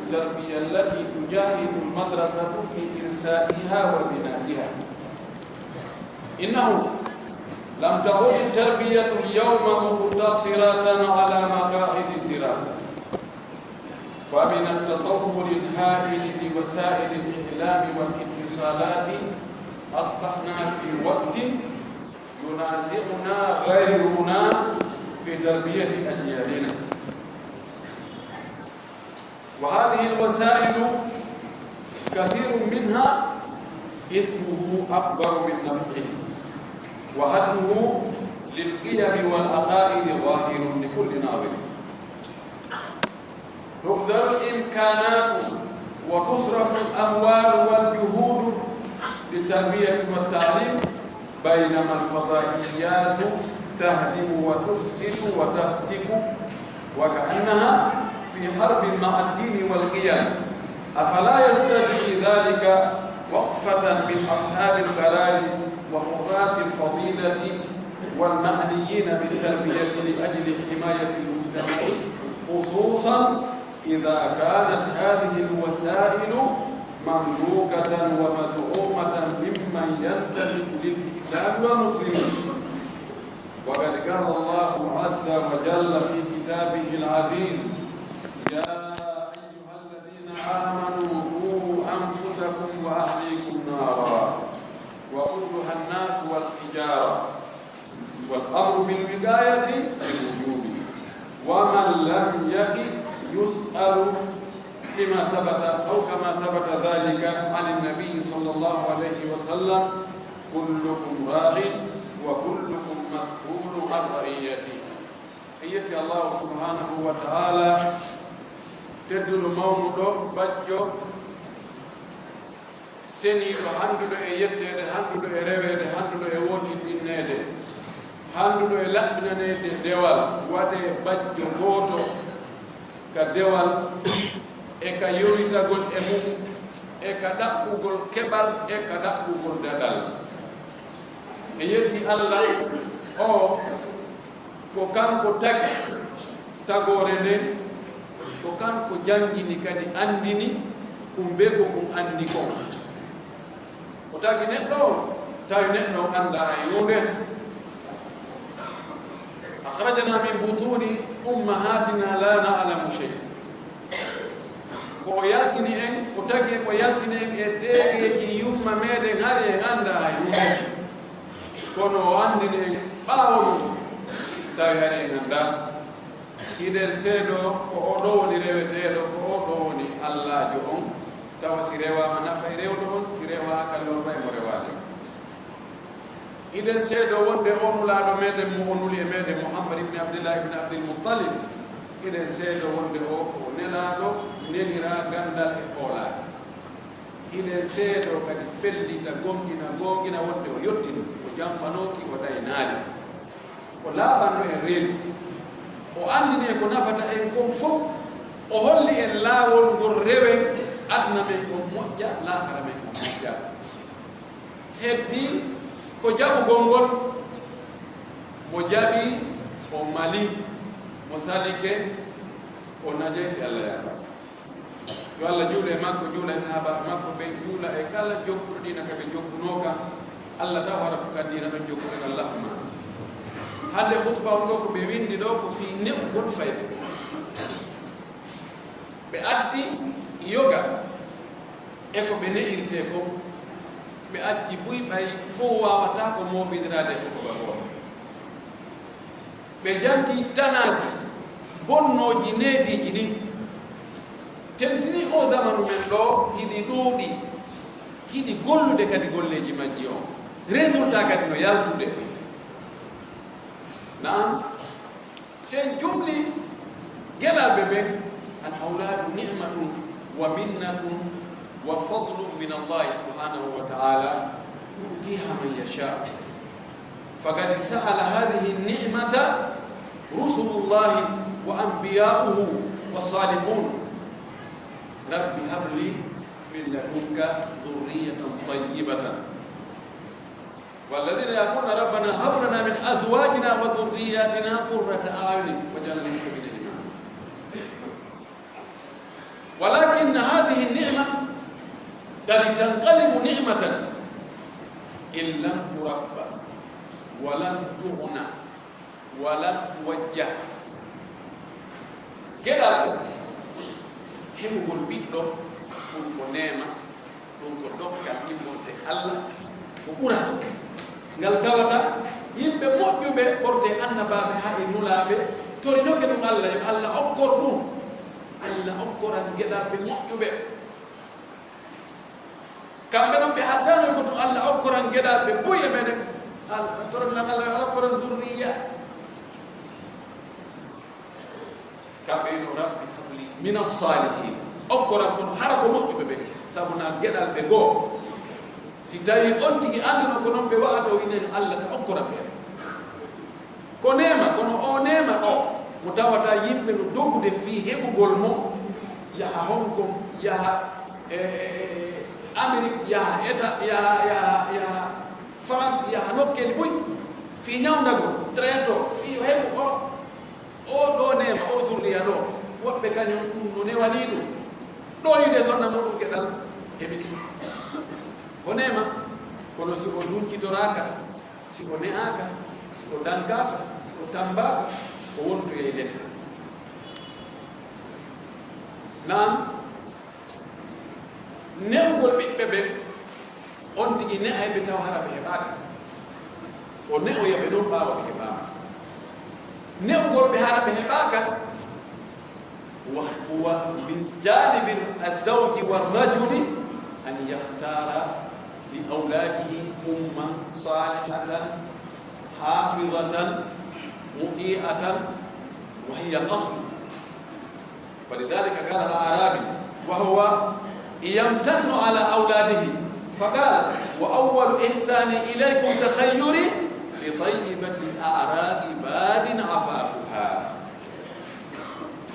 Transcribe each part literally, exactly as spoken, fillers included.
التربية التي تجاهد المدرسة في إرسائها وبنائها. إنه لم تعد التربية اليوم مقتصرة على مقاعد الدراسة، فمن التطور الهائل لوسائل الإعلام والاتصالات أصبحنا في وقت ينازعنا غيرنا في تربية أجيالنا. وهذه الوسائل كثير منها إثمه أكبر من نفعه، وهدمه للقيم والعقائد ظاهر لكل ناظر. تبذل الإمكانات وتصرف الأموال والجهود للتربية والتعليم، بينما الفضائيات تهدم وتفسد وتفتك، وكأنها في حرب مع الدين والقيم. أفلا يستدعي ذلك وقفة من أصحاب القرار وحراس الفضيلة والمعنيين بالتربية لأجل حماية المجتمع، خصوصًا إذا كانت هذه الوسائل مملوكة ومدعومة ممن ينتمي للإسلام والمسلمين؟ وقد قال الله عز وجل في كتابه العزيز: يا أيها الذين آمنوا قوا أنفسكم وأهليكم نارا وقودها الناس والحجارة، والأمر بالوقاية للوجوب، ومن لم يقي يسأل، لما ثبت أو كما ثبت ذلك عن النبي صلى الله عليه وسلم: كلكم راع وكلكم مسؤول عن رعيته. En yetti Allahu subhanahu wa ta'ala, tedduɗo mawnuɗo, bajjo, seniiɗo, handuɗo e yetteede, handuɗo e reweede, handuɗo e wootinɗinneede, handuɗo e laɓɓinaneede dewal, waɗee bajjo gooto ka dewal e ka yowitagol e mum e ka ɗaɓɓugol keɓal e ka ɗaɓɓugol daɗal. En yetti Allah, o ko kanko tagi tagoore nden, ko kanko jangini kadi andini kumbe ko kun andi kon. O tagi neɗɗo on, tawi neɗɗo on andaa hay huunde. أخرجنا من بطون أمهاتنا لا نعلم شيئا. Ko o yaltini en, o tagi en, o yaltini en e teegeeji yumma meɗen, hari en andaa hay huunde. Kono o andini en ɓaawo ɗum, tawi hari en andaa. Hiɗen seedoo ko oo ɗoo woni reweteeɗo, ko oo ɗoo woni Allaajo on, tawa si rewaama nafay rewɗo on, si rewaaka lorray mo rewaali on. Hiɗen seedoo wonde oo Nulaaɗo meɗen mo o nuli e meɗen, Muhammad ibn Abdillah ibn Abdil Muttalib, hiɗen seedoo wonde oo ko nelaaɗo neliraa ganndal e hoolaare. Hiɗen seedoo kadi fellita, gomɗina, goongina wonde o yottino, o janfanooki, o ɗaynaali. O laaɓanno en reedu. O anndini en ko nafata en kon fow. O holli en laawol ngol rewen, aduna men on moƴƴa, laakara men on moƴƴa. Heddii ko jaɓugol ngol. Mo jaɓi, o mali. Mo salike, o najay, si Allah yaafaa. Yo Allah juulu e makko, juula e sahaabaaɓe makko ɓen, juula e kala jokkuɗo diina ka ɓe jokkunoo ka. Allah taw hara ko ka diina ɗon jokkude, Allahumma amin. Hannde khutba on ɗoo ko ɓe winndi ɗoo ko fii ne'ugol fayɓe. Ɓe addi yoga e ko ɓe ne'irtee kon, ɓe acci buy ɓay fow waawataa ko mooɓindiraade e ko ba gooto. Ɓe janti tanaaji bonnooji neediiji ɗin. Tentini oo zamanu men ɗoo, hiɗi ɗuuɗi, hiɗi gollude kadi golleeji majji on. Résultat kadi no yaltude. Naam, si en jumli geɗalɓe ɓen, الأولاد نعمة ومنة وفضل من الله سبحانه وتعالى يؤتيها من يشاء. فقد سأل هذه النعمة رسل الله وأنبياؤه والصالحون: رب هب لي من لدنك ذرية طيبة. والذين يقولون ربنا هب لنا من أزواجنا وذرياتنا قرة أعين واجعلنا للمتقين إماما. ولكن قد تنقلب نعمة إن لم ترب ولم تهن ولم توجه. Geɗal, heɓugol ɓiɗɗo, ɗun ko neema, ɗun ko dokkal immorde Alla, ko ɓura. Ngal tawata yimɓe moƴƴuɓe, ɓorde annabaaɓe haa e nulaaɓe, torinoke ɗun Alla, yo Alla okkor ɗun. Alla okkoran geɗalɓe moƴƴuɓe. Kamɓe non ɓe hattano e goto, Alla okkoran geɗalɓe buy e meɗen. Al-, toran lan Alla, Alla okkoran zurriya. Kamɓe ino, "Rabbi habli mina salihin." Okkoran kono hara ko moƴƴuɓe ɓe, sabu na geɗalɓe goo. Si tawi on tigi anduno ko non ɓe wa'ata, o ineno Alla ta okkoran ɓe. Ko neema, kono oo neema ɗoo, mo tawata yimɓe no dogude fii heɓugol mo, yaha Hong Kong, yaha, e, e, e, e, Amérique, yaha Eta-, yaha, yaha, yaha France, yaha nokkeeli buy, fii ñawndagol, traito, fii yo heɓu oo, oo ɗoo neema, oo zurriya ɗoo. Woɓɓe kañum ɗum no newanii ɗum. Ɗooyude sonna muɗum geɗal heɓike. Ko neema, kono si o duncitoraaka, si o ne'aaka, si o dankaaka, si o tammbaaka, o wontoyay lekka. Naam, ne'ugol ɓiɓɓe ɓen, on tigi ne'ay ɓe tawa hara ɓe heɓaaka. O ne'oya ɓe non ɓaawo ɓe heɓaama. Ne'ugol ɓe hara ɓe heɓaaka, وهو من جانب الزوج والرجل أن يختار لأولاده أما صالحة حافظة مطيعة وهي الأصل. فلذلك قال الأعرابي وهو يمتن على أولاده فقال: وأول إحساني إليكم تخيري لطيبة الأعراق باد عفافها.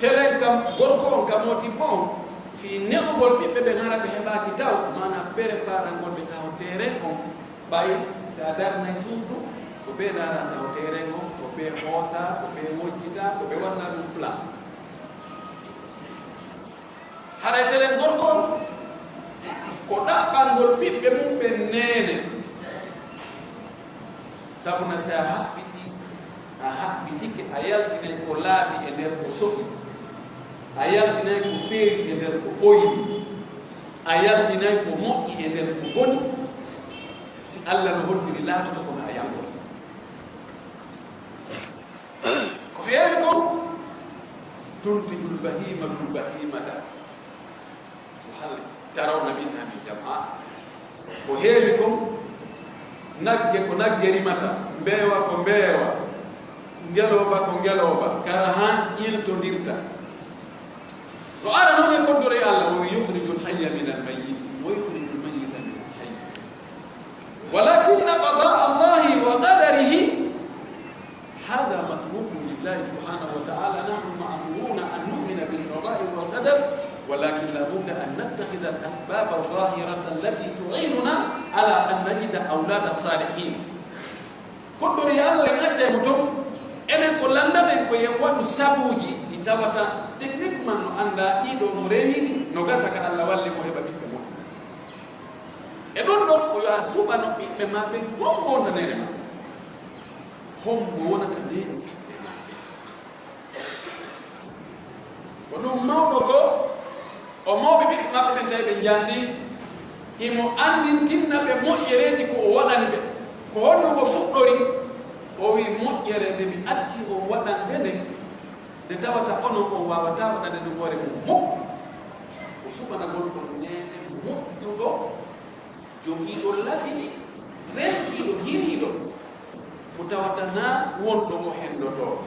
Telen kam, gorko on kam, modibbo on, fii ne'ugol ɓiɓɓe ɓen hara ɓe heɓaaki taw, maanaa preparangol ɓe taho teeren on, ɓay si a darnay suudu, ko ɓe daaraa taho teeren on, ko ɓe hoosaa, ko ɓe wojjitaa, ko ɓe waɗanaa ɗum plan. Haray telen gorko on, ko ɗaɓɓangol ɓiɓɓe mum ɓen neene. Sabu na si a haɓɓiti, a haɓɓitike, a yaltinay ko laaɓi e nder ko soɓi, a yaltinay ko feewi e nder ko ɓoyni, a yaltinay ko moƴƴi e nder ko boni. Si Alla no hoddiri, laatoto ko no a yangol. Ko heewi kon, تنتج البهيمة البهيمة وهل ترون منها من جمعاء. Ko heewi kon, nagge ko nagge rimata, mbeewa ko mbeewa, ngelooba ko ngelooba, kara han iltondirta. No ara non e koddoree Alla, وهو يخرج الحي من الميت ويخرج الميت من الحي. ولكن قضاء الله وقدره هذا متروك لله سبحانه وتعالى. نحن مأمورون أن نؤمن بالقضاء والقدر، ولكن لا بد أن نتخذ الأسباب الظاهرة التي تعيننا على أن نجد أولادا صالحين. Koddoree Alla en accay mo ton, enen ko lanndaɗen ko yen waɗu sabuuji ɗi tawata techniquement no anndaa ɗii ɗoo no rewiri, no gasa ka Alla walli mo heɓa ɓiɓɓe moƴƴi. E ɗon ɗon ko yo a suɓano ɓiɓɓe maa ɓen, hombo wondaneede ma? Hombo wonata neene ɓiɓɓe maa ɓen? Ko ɗum mawɗo goo, o mawɓe ɓiɓɓe maɓɓe ɓen tawi ɓe njanndi, himo anndintinna ɓe moƴƴereeji ko o waɗani ɓe. Ko honno o fuɗɗori? O wi'i, moƴƴere nde mi acci on waɗande nden, nde tawata onon on waawataa waɗande ɗum hoore mum mukku, ko suɓanagol on neene moƴƴuɗo, jogiiɗo lasili, rentiiɗo, hiriiɗo, mo tawata naa wonɗo mo henndotoo,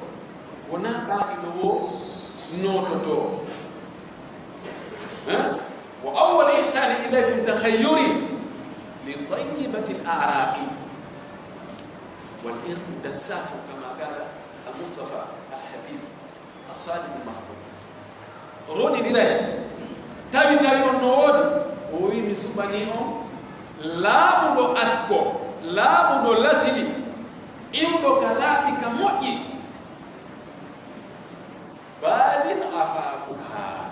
wonaa ɓaaɗiɗo wo noototoo. Eh? وأول إحساني إليكم تخيري لطيبة الأعراق والإرث دساس كما قال المصطفى الحبيب الصادق المصدوق. Rondidiray, tawi tawi on no woodi, o wi'i, mi suɓanii on laaɓuɗo asko, laaɓuɗo lasili, iwɗo ka laaɓi ka moƴƴi. Baadin afaafuhaa.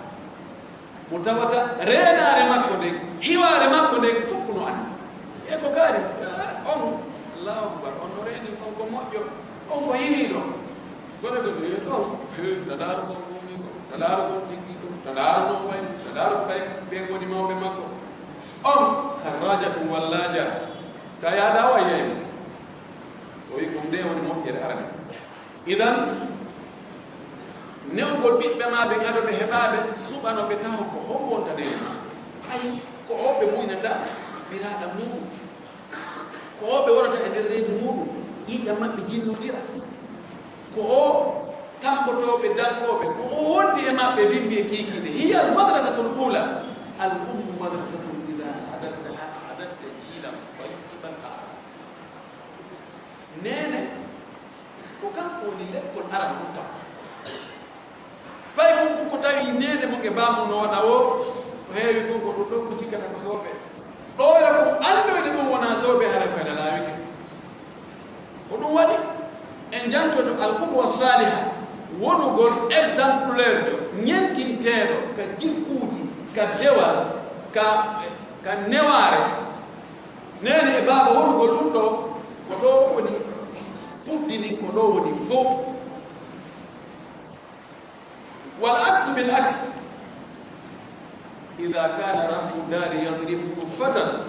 Mo tawata reenaare makko nden, Hiwaare makko nden fow ko no anndi. E ko kaari, eh, on, Allahu Akbar, on no reeni, on ko moƴƴo, on ko hiwiiɗo. Kono ko ɓe on, eh, na ndaaro ko woni ko, na ndaaro ko tigi ko, na ndaaro ko wayi, na ndaaro ko ɓay ɓe woni mawɓe makko. On, kharrajatun wallaaja, ka yaada o a yi'ay mo. O wi'i ko nde woni moƴƴere arane. Idan, ne'ugol ɓiɓɓe maa ɓen ado ɓe heɓaade, suɓano ɓe taho ko hombo wonta neene maa. Hay ko o ɓe muynata ɓiraaɗam muuɗum. Ko o ɓe wonata e nder reedu muuɗum, ƴiiƴam maɓɓe jinnotira. Ko o tammbotooɓe, dankooɓe, ko o wondi e maɓɓe, bimbi e kiikiiɗe. Hiya al madrasatul ula. Al ummu madrasatun ida adattaha, adatta jiilan tayyiban akhar. Neene, ko kanko woni lekkol aran on taw. Fay kon ko tawi neene mo e baamu no wona o, ko heewi kon ko ɗum ɗon ko sikkata ko soobe. Ɗoya ko anndoyde ɗum wona soobe, hara fayda laawike. Ko ɗum waɗi, en jantoto al qudwa saliha, wonugol exemplaire jo, ñenkinteeɗo ka jikkuuji, ka dewal, ka, ka newaare. Neene e baaba wonugol ɗum ɗo, ko ɗo woni puddini, ko ɗo woni fow. Wal aksu bil aks. Ida kana rabbu dari yadribuhu fatan,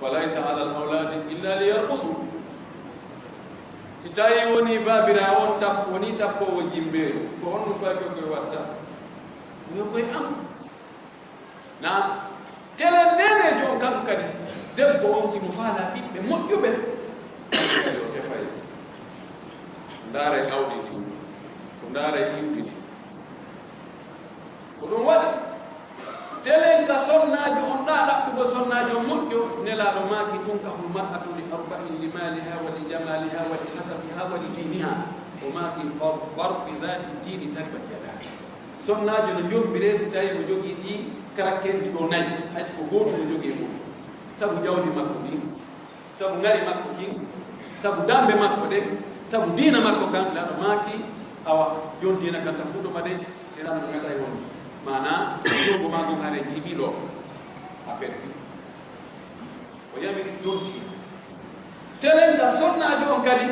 fa laysa ala al awladi illa li yarqusu. Si tawi woni baabira on tap-, woni tappoowo jimbeeru, ko honno koy ko koy watta? Yo koy am. Na telen neeneejo on kanko kadi, debbo on si mo faalaa ɓiɓɓe moƴƴuɓe, yo tefay. Ndaaray awdi ndi, ko ndaaray iwdi ndi. Ko ɗum waɗi, telen ka sonnaajo on, ɗaa ɗaɓɓugol sonnaajo moƴƴo, Nelaaɗo maaki, tunkahul mar'atu li arba'in, li maaliha wa li jamaaliha wa li hasabiha wa li diiniha. O maaki, fadfar bi zaati diini taribat yadaaka. Sonnaajo no jommbiree si tawii o jogii ɗii karakteerji ɗoo nayi, hay si ko gootum o jogii e mum. Sabu jawdi makko ndin, sabu ŋari makko kin, sabu dammbe makko ɗen, sabu diina makko kan, Nelaaɗo maaki, awa, jon diina kan ka fuuto ma de, si Nelaaɗo kan tawi won. Maanaa, junngo maa ngon haray jiiɓii ɗoo. A perdi. O yamiri jonti. Telen ka sonnaajo on kadi,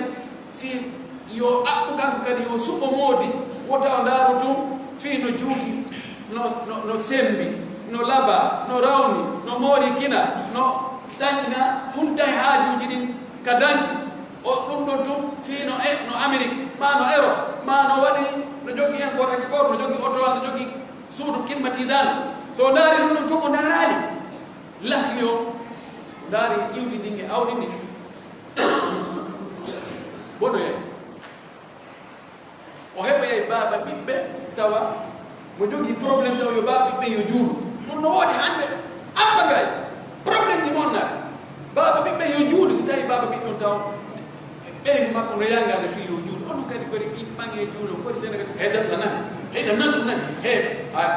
fii yo aɓɓu kanko kadi, yo suɓo moodi, wota o ndaaru tun fii no juuti, no, no, no sembi, no laba, no rawni, no moori kina, no dañina huntay haajuuji ɗin ka danki. O ɗum ɗon tun fii no e, no Amerik, maa no Erop, maa no waɗi, no jogii import export, no jogii oto, no jogii suudu climatisant. So o ndaari ɗum ɗon tun, o ndaaraali. Lasli o ndaari iwdi ndin e awdi ndin. Bonoyay. O heɓoyay baaba ɓiɓɓe tawa mo jogii problème tawa yo baaba ɓiɓɓe yo juulu. Ɗum no woodi hannde. Abba gay. Problème ɗi mon naati. Baaba ɓiɓɓe yo juulu si tawi baaba ɓiɓɓe on tawa ɓeyngu makko no yangaade fii yo juulu. On kadi kadi ɓangee juulu. Kodi sene kadi. Hey, tan nani. Hey, tan nani. Hey. Ay.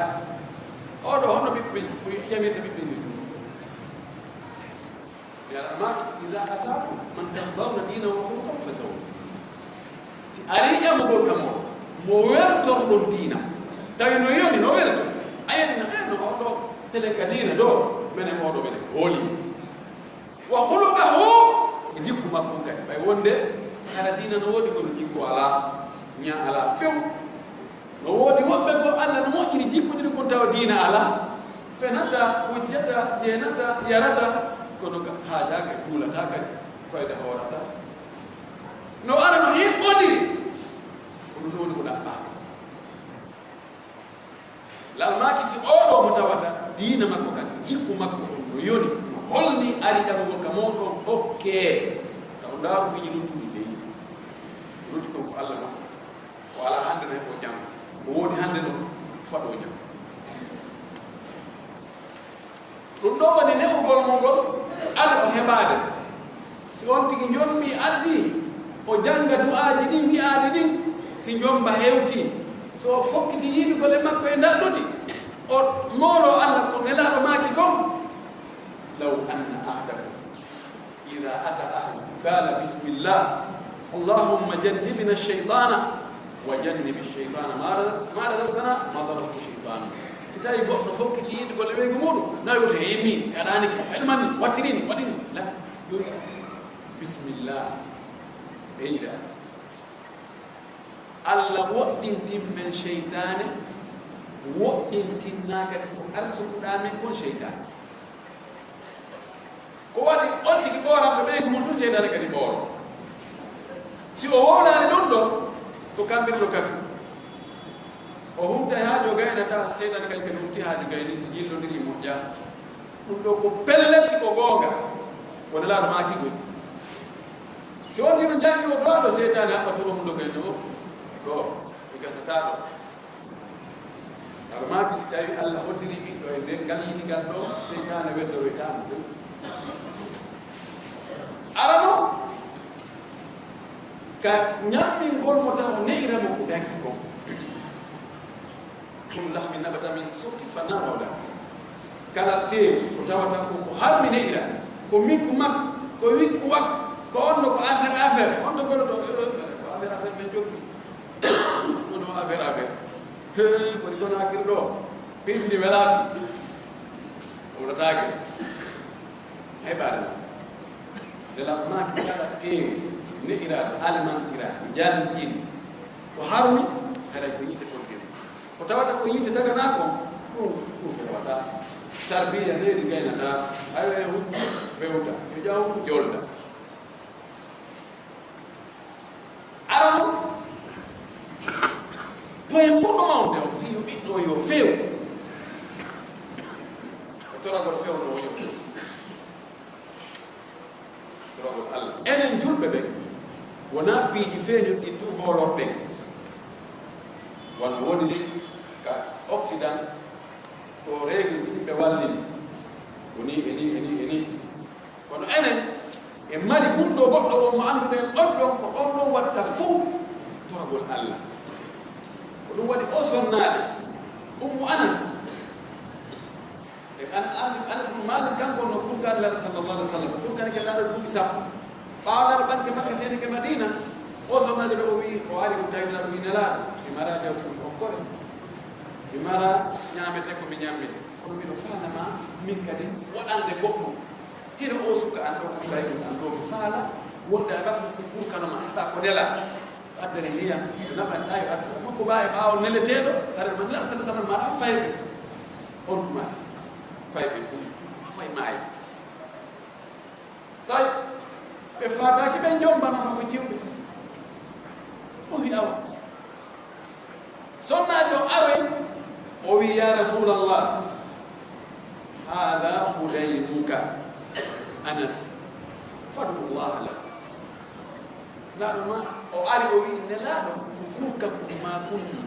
Oɗo hono ɓiɓɓe, o yamirta ɓiɓɓe yo juulu. Yalla maaki, "Iza ataakum man tardawna diinahu wa khuluqahu fazawwijuhu." Si arii ƴamugol kam on, mo weltorɗon diina, tawi no yoni, no welto, a yenna, "Eh, no oɗo telen ka diina ɗoo, menen oɗo menen hooli." Wa khuluqahu, e jikku makko on kadi. Ɓay wonde hara diina no woodi, kono jikku alaa, ñaa alaa few. No woodi woɓɓe goo, Alla no moƴƴini jikkuuji ɗin, kono tawa diina alaa. Fenata, wujjata, jeenata, yarata, kono ka haajaaka, juulataa kadi, fayda hoorataa. No ara no hiɓɓondiri, ko ɗum woni ko ɗaɓɓaaka. Lal maaki si oo ɗoo mo tawata diina makko kan, jikku makko on no yoni, no holni ari ƴamugol ka mooɗon, okkee. Taw ndaaru piiji luttuɗi dey. Lutti kon ko Alla makko. O alaa hannde no heɓoo janngo. Ko woni hannde no faɗoo janngo. Ɗum ɗoo woni ne'ugol mo ngol, ado o heɓaade. Si on tigi njommbii addii, o jannga du'aaji ɗin wi'aaɗi ɗin, si njommba hewtii, so o fokkiti yiidugol e makko e ndaɗɗudi, o mooloo Alla ko Nelaaɗo maaki kon, "Law anna ahadakum iza ata ahlahu qala bismillah, Allahumma jannibna ash-shaytana wa jannibi ash-shaytana ma raza-, ma razaqtana, ma darrahu ash-shaytanu." Si tawii goɗɗo fokkiti yiide golle ɓeygu muuɗum, na wi'oto, "Hey, min, mi haɗaani ke, waɗi man ni, wattiri ni, waɗi ni." La, yo wi'u, "Bismillah, ɓeyda." Alla woɗɗintin men seytaane, woɗɗintinaa kadi ko arsukuɗaa men kon seytaane. Ko waɗi on tigi ɓooranta ɓeygu mum tun, seytaane kadi ɓooro. Si o wowlaali ɗun ɗoo, ko kamɓe ɗiɗo kafi. O huntay haaju o gaynata, seytaane kadi kadi hunti haaju gayni, si jillondiri moƴƴa. Ɗun ɗoo ko pellet ko goonga. Ko Nelaaɗo maaki ɗun. Si on tigi no janngi o du'aa ɗoo, seytaane haɓɓa tuma mum ɗoo gayni ɗoo. Ɗoo, mi gasataa ɗoo. Aɗa maaki si tawii Alla hoddiri ɓiɗɗo e nder ngal yiɗigal ɗoo, seytaane weddoroytaa mo. Arano, ka ñammingol mo taw ne'ira mo ko dagii kon. Kullu lahmin nabata min suhtin fannaaru awlaa. Kala teewu ko tawata ko, ko harmi ne'ira, ko mikku makko, ko wikku wakko, ko on ɗoo ko affaire affaire, on ɗoo goɗɗo ɗoo, eh, eh, ko affaire affaire men jokki. Ɗun ɗoo affaire, affaire. Hey, ko ɗi Konaakiri ɗoo. Pinndi welaaki. Wulataake. Heɓaade. Nde lammaaki kala teewu, ne'iraaɗo, alimantira, njanɗin. Ko harmi, haray ko yiite fodde. Ko tawata ko yiite daganaa kon, ɗun, ɗun fewataa. Tarbiya nde ɗi gaynataa. Ayo, e huɗo fewta. E jaw jolda. Arano, poye ɓurɗo mawnude on fii yo ɓiɗɗo on yo few. Ko toragol fewnoo on yo few. Toragol Alla. Enen julɓe ɓen, wonaa piiji feeñuɗi ɗin tun hoolorɗen. Wano woni ni ka Occident, ko règle ɗin ɓe wallini. Ko nii e nii e nii e nii. Kono enen, en mari gunndoo goɗɗo on mo annduɗen, on ɗon, ko on ɗon watta fow toragol Alla. Ko ɗun waɗi oo sonnaajo, Ummu Anas, e An-, Anas, Anas ibn Malik, kanko no kurka Nelaaɗo sallallahu alaihi wasallam, kurkanike Nelaaɗo duuɓi sappo. Ɓaawo Nelaaɗo ɓanke Makka, seenike Madiina, oo sonnaajo ɗoo o wi'i, o ari, o tawi Nelaaɗo, o wi'i, "Nelaaɗo, mi maraa jawdi ɗum okkore, mi maraa ñaametee ko mi ñammiri. Kono miɗo faalaa ma min kadi waɗande goɗɗum." Hino oo suka an ɗoo, ko Ibrahima an ɗoo, mi faala wonde a ɗaɓɓu ko kurkano ma, heɓa ko nela. Addani ndiyam, naɓan ɗayo addu. Amma ko baa e ɓaawo neleteeɗo, hara man la sala sala mara fayɓe. On tuma fayɓe ɗum, fay maayi. Tawi ɓe faataaki ɓe jombana mo ko jiwɓe. O wi awa. Sonnaajo aroy, o wi, "Ya Rasulallah, hada khudaymuka, Anas, fad'u Allah lahu." Nelaaɗo ma, o ari, o wi, "Nelaaɗo, ko kurka kun maa kun ni,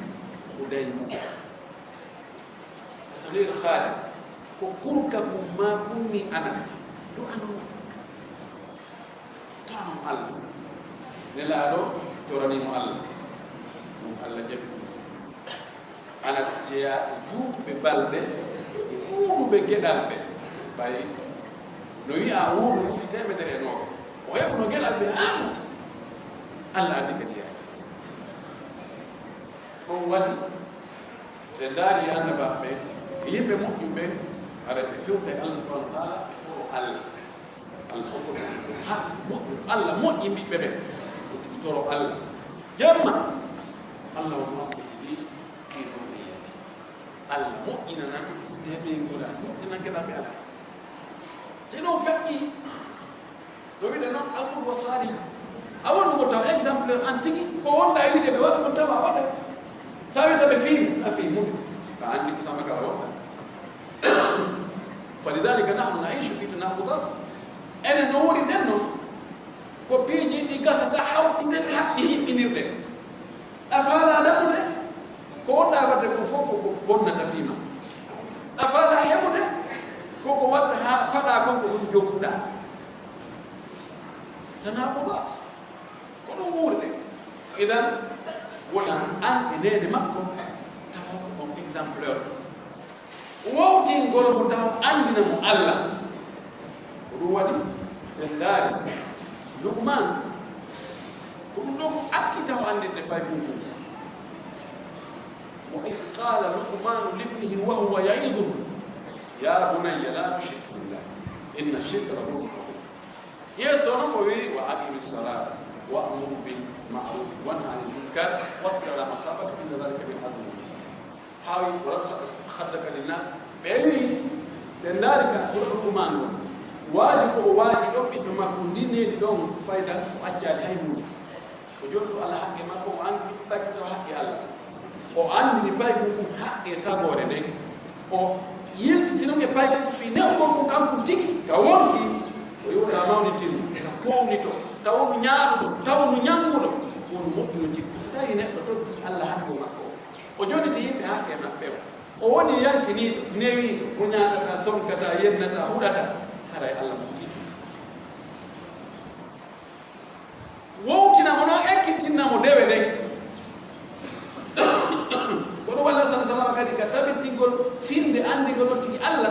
khudaymuka." Tasghir Khadim, ko kurka kun maa kun ni, Anas, du'ano mo. Torano mo Alla. Nelaaɗo torani mo Alla. Ɗum Alla jaɓi ɗum. Anas jeyaa e juutuɓe balɓe, e wuuruɓe geɗalɓe. Ɓay no wi'aa wuuruɓe ɓuri teemedere e noogaas. O heɓuno geɗalɓe haa ɗum. Alla addi kadi yaade. Ɗum waɗi, si en ndaarii annabaaɓe ɓen, e yimɓe moƴƴuɓe ɓen, hara ɓe fewta e Allah subhanahu wa ta'ala, ko Alla. Allah hokkoto haa moƴƴu, Allah moƴƴi ɓiɓɓe ɓen. Ko tigi toro Allah. Jemma, Allahumma aslih li fi dhurriyyati. Allah moƴƴinana ɓe ɓeynguure an, moƴƴinan geɗalɓe an. Si non feƴƴi, no wiɗen non, al-qudwa salihah. A wonu mo taw exemplaire an tigi, ko wonɗa e wiide ɓe waɗa ɗum tawa a waɗa. Sa wiita ɓe fii, a fii mun. Ka anndi ko Samba Kala wonta. Falidhalika nahnu na'ishu fi tanaqudat. Enen no woni nden non, ko piiji ɗi gasata hawtude ɗi haɓɓi hiɓɓinirde. A faalaa nanude, ko wonɗaa waɗde kon fof ko ko bonnata fii ma. A faalaa heɓude, ko ko watta haa faɗaa kon ko ɗum jokkuɗaa. Tanaqudat. Ko ɗum wuurde. Idan, wona an e neene makko, tawa ko on exemplaire. Wowtingol mo taw anndina mo Allah. Ko ɗum waɗi, si en ndaari Luqman, ko ɗum ɗoo ko atti taw anndinde fay ɗum ɗum. وإذ قال لقمان لابنه وهو يعظه يا بني لا تشرك بالله إن الشرك لظلم عظيم. Yeeso non o wi'i, "Wa aqimi salata, wa amur bil ma'ruf, wa nahy anil munkar, wasbir ala ma asabaka, inna dhalika min azmi al-umur." Hawi, "Wa la tusa'ir khaddaka lin nas." Ɓe wi'i, sen ndaari ka suura Luqmaan on, waaji ko o waaji ɗon ɓiɗɗo makko, ndin needi ɗon fayda o accaali hay huunde. O jontu Alla haqqe makko, o anndi ɗaɓɓito haqqe Alla. O anndini paykun kun haqqe tagoore nden. O yiltiti non e paykun kun fii ne'ugol kun kankun tigi ka wonki, o yewta mawnitin, ka kownito, tawa no ñaaɗuɗo, tawa no ñannguɗo, wonu moƴƴuno jikku. So tawii neɗɗo totti Alla haqqe makko, o jonniti yimɓe haqqe maɓɓe, o woni yankiniiɗo, newiiɗo, mo ñaaɗataa, sonkataa, yennataa, huɗataa, haray Alla mo yiɗi. Wowtina mo non, ekkitinna mo dewe ɗen. Kono walla sala salama kadi ka tabittingol finnde anndingol on tigi Alla.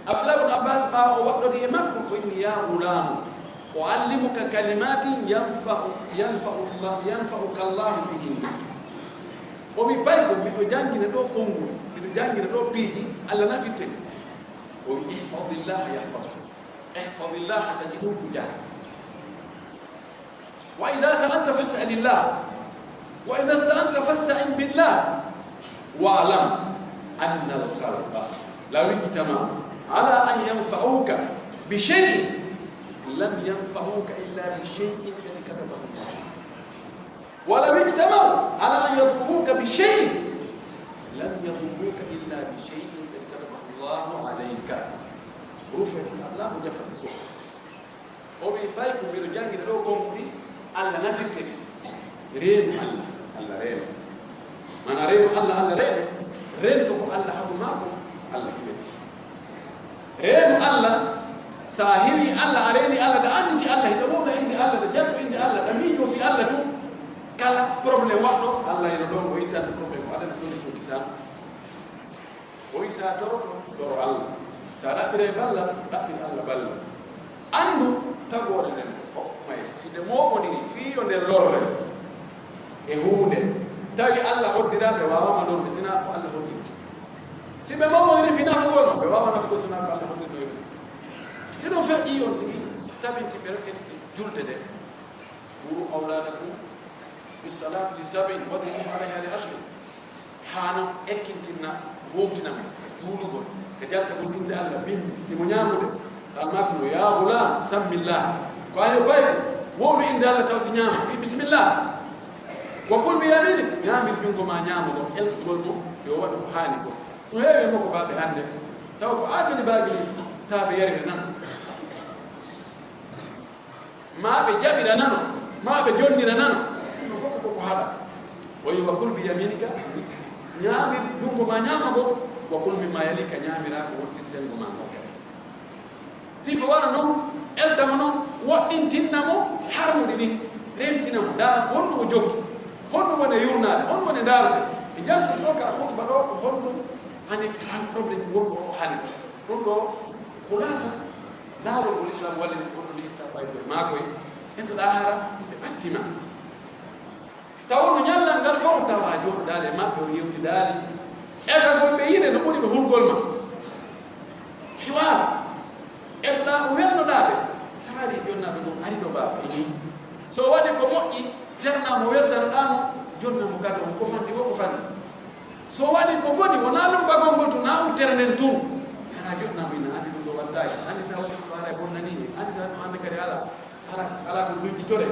Abdullah ibn Abbas, ɓaawo o waɗɗodi e makko, o inni, "Ya ghulamu, u'allimuka kalimatin yanfa'u, yanfa'u Allah, yanfa'uka Allahu bihinna." O wi, "Paykun, miɗo janngina ɗoo konngol, miɗo janngina ɗoo piiji Alla nafirte ɗi." O wi, "Ihfadillaha yahfadka." احفظ الله تجده تجاهك. وإذا سألت فاسأل الله. وإذا استعنت فاستعن بالله. واعلم أن الخلق لو اجتمعوا على أن ينفعوك بشيء لم ينفعوك إلا بشيء قد كتبه الله. ولو اجتمعوا على أن يضروك بشيء لم يضروك إلا بشيء قد كتبه الله عليك. رفعت الأقلام وجفت الصحف. O wi'i, "Paykun, miɗo janngina ɗoo konngol ɗi Alla nafirte ɗi." Reenu Alla, Alla reeno. Mana reenu Alla, Alla reeno. Rento ko Alla haɗu maa kon, Alla hiɓete. Reenu Alla, si a hiɓii Alla, a reenii Alla, ɗa annditi Alla, hiɗa wowla innde Alla, ɗa jannga innde Alla, ɗa miijoo fii Alla tun, kala problème waɗɗo, Alla hino ɗon, o ittante problème, o addante solution kisaa. O wi'i, "Si a toroto, toro Alla. Si a ɗaɓɓiray ballal, ɗaɓɓir Alla ballal." Anndu tagoore nden, ko may, si nde mooɓondiri fii yo nde lorre e huunde, tawi Alla hoddiraa, ɓe waawaama lorde, sinaa ko Alla hoddiri. Si ɓe mooɓondiri fii nafugol ma, ɓe waawaama nafugol, sinaa ko Alla hoddirno ɓe. Si ɗun feƴƴii, on tigi tabinti ɓe rokete julde nde. مروا أولادكم بالصلاة لسبع واضربوهم عليها لعشر. Haano ekkintinna, wowtina mo ka juulugol, ka jaltagol innde Alla, bimbi, si mo ñaamude, almaami no, "Ya ghulaam, sammi Llaah." Ko ayo bay, wowlu innde Alla taw si ñaama, wi, "Bismillah." "Wa kul bi yaminik," ñaamir junngo maa ñaamo ngon, eltugol mo, yo waɗu ko haani kon. No heewi e makko baabe hannde, taw ko aagili baagili, taa ɓe yarira nano. Maa ɓe jaɓira nano, maa ɓe jonnira nano, ɗun fof ko ko haɗa. O wi'i, "Wa kul bi yaminika," ñaamir junngo maa ñaama ngon, "wa kul mimma yalika," ñaamiraa ko wonti senngo maa ngon kadi. Sifa wara non, elta mo non, woɗɗintinna mo harmuɗi ɗin, rentina mo, ndaara honno o jokki, honno woni e yurnaade, honno woni e ndaarude. E jaltude ɗoo ka khutba ɗoo, ko honɗun hani, han problème wonɗo o hani. Ɗun ɗoo khulasa. Laawol ngol Islaam wallini, kono ni itta ɓay koye maakoy, etoɗaa hara ɓe ɓatti ma. Tawa no ñallal ngal fof, tawa a jooɗodaali e maɓɓe, on yewtidaali. Etagol ɓe yiɗe no ɓuri ɓe hulgol ma. Hiwaar. Etoɗaa o welnoɗaa ɓe. Saari jonnaaɓe goo ari ɗo baaba e nii. So waɗi ko moƴƴi, jarnaa mo weltanoɗaa mo, jonnaa mo kadi on ko fanɗi, o ko fanɗi. So waɗi ko boni, wonaa ɗun ɓagol ngol tun, naa on tere nden tun. Hara joɗɗinaa mo, ina anndi ɗun ɗoo wattaaki. Anndi si a waɗii ɗun ɗoo haray bonnanii mi. Anndi si a waɗii ɗun hannde kadi alaa. Hara alaa ko lujjitore.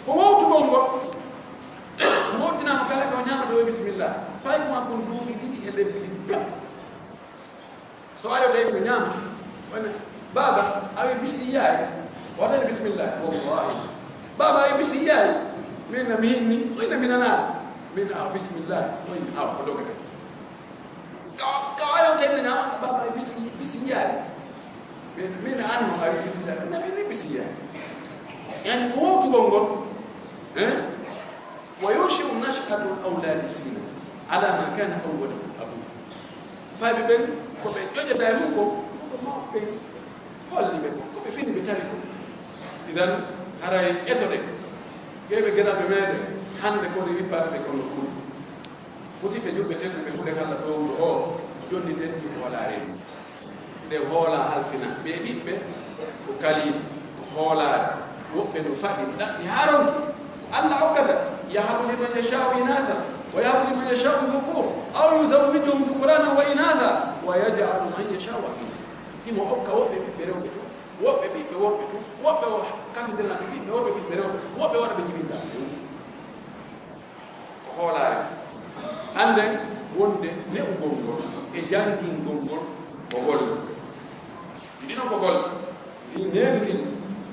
Ko wowtugol ngol. Wowtinaama kala ko ñaama ɗoo e bisimilla. Payko maa kon duuɓi ɗiɗi e lebbi ɗiɗi pet. So ari o tawi ko ñaama, wona, "Baaba, a wi'i bisi yaay?" O waɗani bisimillahi, "Wallahi." "Baaba, a wi'i bisi yaay?" "Min na mi hinni, o ina mi nanaali." "Min a bisimillahi, o ina awa ko dogata." Ka, ka ari o tawi ko ñaama, "Baaba, a wi'i bisi, bisi yaay?" "Min, min anno a wi'i bisi yaay, min na mi hinni bisi yaay." Yani ko wowtugol ngol, eh? وينشئ نشأة الأولاد فينا على ما كان أوله أبوه. Fayɓe ɓen, ko ɓe ƴoƴata e mun kon, ko mawɓe ɓen holli ɓe kon, ko ɓe fini ɓe tawi kon. Idan, haray etoɗen, ɓe ɓe geɗalɓe meɗen, Hannde ko ɗe wippaade ɓe kono ɗum. Musiɓɓe julɓe tedduɓe, huɗen Alla toowuɗo oo, jonniten ɗum hoolaare mum. Nde hoolaa halfina ɓee ɓiɓɓe ko kalifu, ko hoolaare. Woɓɓe no faɗi, ɗaɓɓi haa ronki. Ko Alla okkata, يهب لمن يشاء إناثا ويهب لمن يشاء الذكور أو يزوجهم ذكرانا وإناثا ويجعل من يشاء عقيما. Himo okka woɓɓe ɓiɓɓe rewɓe tun, woɓɓe ɓiɓɓe worɓe tun, woɓɓe o kafidiranaaɓe ɓiɓɓe worɓe, ɓiɓɓe rewɓe, woɓɓe waɗa ɓe jibinta. Ko hoolaare. Annden wonde ne'ugol ngol e janngingol ngol ko golle. Ɗiɗo ko golle. Ɗi needi ɗin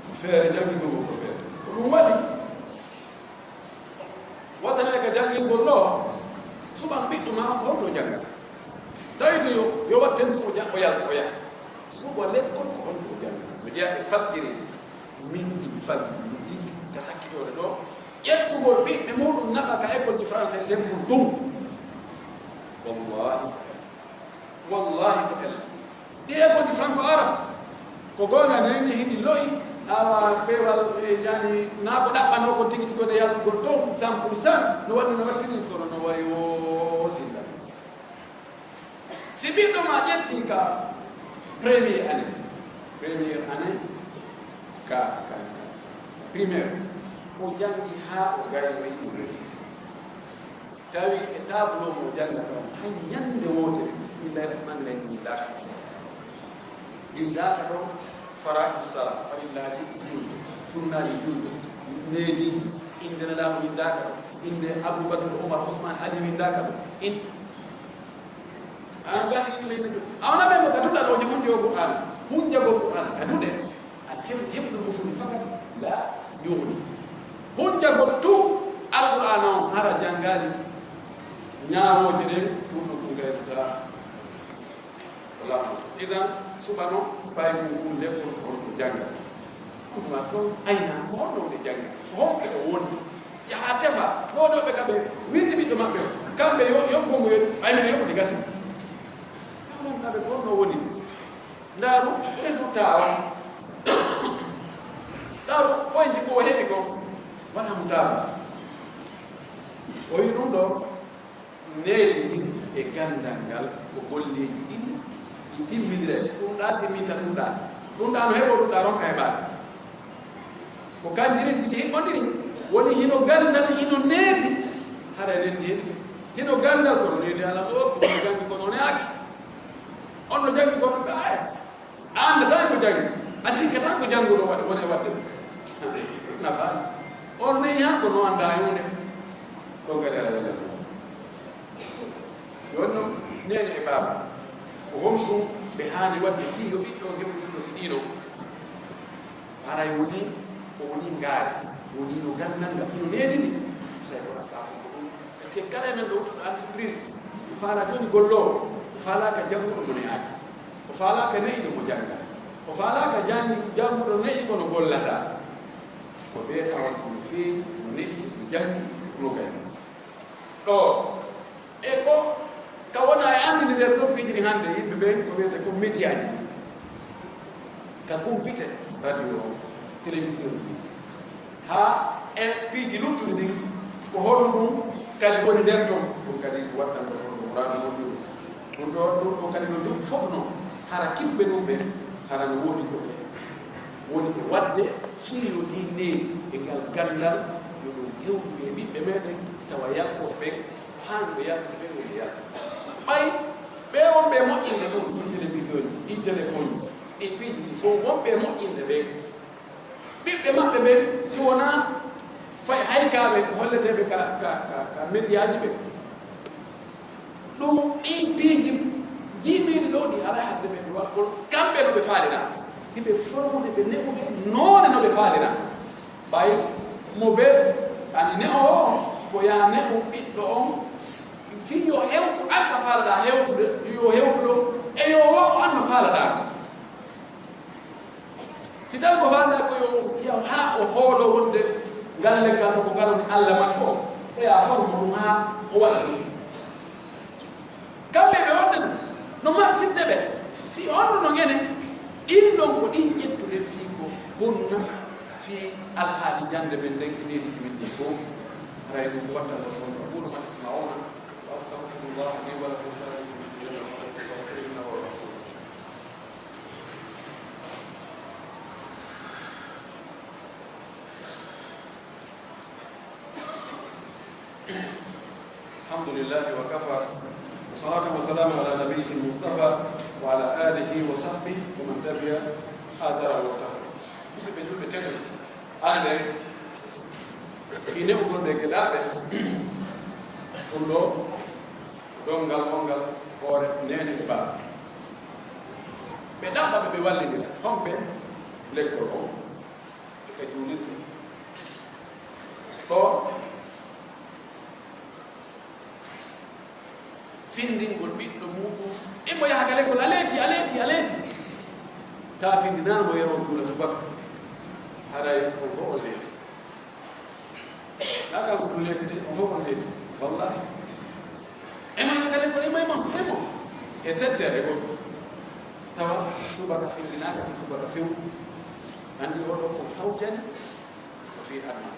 ko feere, janngingol ngol ko feere. Ko ɗum waɗi, wota neɗɗo ka janngingol ɗoo, suɓano ɓiɗɗo maa on ko honto o janngata. Tawi ko yo, yo waɗ tentu o ja-, o yalta, o yaha. Suɓa lekkol ko honto o janngata. Mi jeyaa e fajjiri. Min ɗin faggudu tigi ka sakkitoore ɗoo, ƴettugol ɓiɓɓe muɗum naɓa ka école ji français sembul ɗum. Wallahi ko ella. Wallahi ko ella. Ɗi école ji franco arabe, ko goonga nene hiɗi lo'i, awa peewal e yani, naa ko ɗaɓɓanoo ko tigi tigi woni yaltugol ton, cent pour cent, no waɗi no wattiri, kono no wayi o sinda. Si ɓiɗɗo maa ƴettii ka première année, première année ka, ka, ka, ka primaire, o janngi haa o gaynoyi université. Tawi e tableau mo janngata on, hay ñannde wootere, bismillaahi rahmaani rahiim, winndaaka ɗon. Winndaaka ɗon faraa'idu salaa, farillaaji julde, sunnaaji julde, neediiji, innde Nelaaɗo winndaaka ɗon, innde Abubakar, Umar, Usmaan, Ali winndaaka ɗon. In-, An gasi ɗum ɓe nani. A wona ɓe mo ka duɗal o jogii hunde o Qur'an. Hunjagol Qur'an ka duɗe. Al hifz, hifzul mutuni fakat la yughni. Hunjagol tu Al Qur'an on hara janngaali ñaamooje ɗen, ɗum ɗo ɗum gaynata. Wala mo. Idan, suɓano, pay mum ɗum lekkol on ko jannga. Ɗum ma ɗon ayna, ko honno woni jannga? Ko honɓe ɗo woni? Yaha tefa, ɗo ɗo ɓe kamɓe, winndi ɓiɗɗo maɓɓe. Kamɓe yo, yo kongo yo, ay mino yo ko ɗi gasi. Ɗum ɗaɓe ko honno woni? Ndaaru, résultat o. Ndaaru, point ko o heɓi ko. Wala mo taaba. O yi ɗum ɗo. Needi ndin e ganndal ngal ko golleeji ɗiɗi ɗi timmindiray. Ɗum ɗaa timminta ɗum ɗaa. Ɗum ɗaa no heɓoo, ɗum ɗaa ronka heɓaade. Ko kanji ɗin si ɗi hiɓɓondiri, woni hino ganndal, hino needi, hara enen ndi heɓi. Hino ganndal kono needi alaa ɗoo, ko hino janngi kono ne'aaki. On no janngi kono ɓe aya. A anndataa ko janngi, a sikkataa ko jannguɗo waɗi, woni e waɗde ɗum. Nafaani. On ne'i haa ko no anndaa e huunde. Ɗon kadi alaa yalla. Jooni non, neene e baaba, ko honɗum ɓe haani waɗde fii yo ɓiɗɗo on heɓu ɗum ɗoo ɗiɗo? Haray woni, ko woni ngaari, woni no ganndal ngal, hino needini. Tawi ko ɗaɓɓaa ko ɗum. Parce que kala e men ɗo wuttuɗo entreprise, o faalaa jooni golloowo, o faalaaka jannguɗo mo ne'aaki. O faalaaka ne'iɗo mo jannga. O faalaaka janngi-, jannguɗo ne'i kono gollataa. Ko ɓe tawata no feewi, no ne'i, no janngi, no gayni. Ɗoo, e ko ka wona e anndini nder ɗon piiji ɗin hannde, yimɓe ɓen ko wiyetee ko mediyaaji. Ka kumpite, radio, télévision, haa e piiji luttuɗi ɗin, ko honɗum kadi woni nder ton? Ɗum kadi waɗtan ko fof ko Qur'aana woni ɗum. Ɗum ɗo, ɗum ɗo kadi no ɗum fof non, hara kimɓe ɗum ɓe, hara no woodi ko ɓe woni ko waɗde fii yo ɗin needi e ngal ganndal, yo ɗum hewtu e ɓiɓɓe meɗen, tawa yaltooɓe ɓen, haani ɓe yaltude ɓen, woni yaltude. Ɓay ɓe wonɓe e moƴƴinde ɗum, ɗi télévision ji, ɗi téléphone ji, ɗi piiji ɗi fof, wonɓe e moƴƴinde ɓen, ɓiɓɓe maɓɓe ɓen, si wonaa fay haykaaɓe ko holleteeɓe ka, ka, ka, ka mediyaaji ɓen. Ɗum ɗin piiji jiimiiɗi ɗoo ɗi alaa hadde ɓe ɗuwa, kono kamɓe no ɓe faalira. Hiɓe formude ɓe ne'ude noone no ɓe faalira. Ɓay mo ɓe ani ne'oowo on, ko yaa ne'u ɓiɗɗo on, fii yo hewtu an no faalaɗaa hewtude, yo hewtu ɗon, e yo wa'u an no faalaɗaa ɗon. Si tawi ko faandaa ko yo yaw haa o hoolo wonde ngal leggal ɗo ko ngal woni Alla makko o, o yaa faru mo ɗum haa o waɗa ɗum. Kamɓe ɓe wonde ɗum no marsinde ɓe, fii honno non enen ɗin ɗon ko ɗin ƴettuɗen fii ko bonna fii alhaali jannde men nden e needi men ɗin fof. Haray ɗum watta ɗo fof. أقول ما تسمعون وأستغفر الله لي ولكم ولسائر المسلمين من كل ذنب فاستغفروه إنه هو الغفور الرحيم. الحمد لله وكفى، وصلاة وسلام على نبيه المصطفى وعلى آله وصحبه ومن تبع آثاره واقتفى. Musidɓe julɓe tedduɓe, hannde fii ne'ugol ɓe geɗaaɗe, ɗum ɗoo ɗonngal wonngal hoore neene e baaba. Ɓe ɗaɓɓa ɓe, ɓe wallindira. Honɓe? Lekkol on e ka juulirde. Ɗoo, findingol ɓiɗɗo muɗum, imo yaha ka lekkol, a leeti, a leeti, a leeti. Taa findinaano mo yaha on juula subaka. Haray on fof on leeti. Naa ka ko ɗum leeti de, on fof on leeti. Wallahi. Imo yaha ka lekkol, imo, imo, imo. E sept heures e goɗɗo. Tawa subaka findinaaka, fi subaka few. Anndi oɗo ko hawjani, ko fii aduna.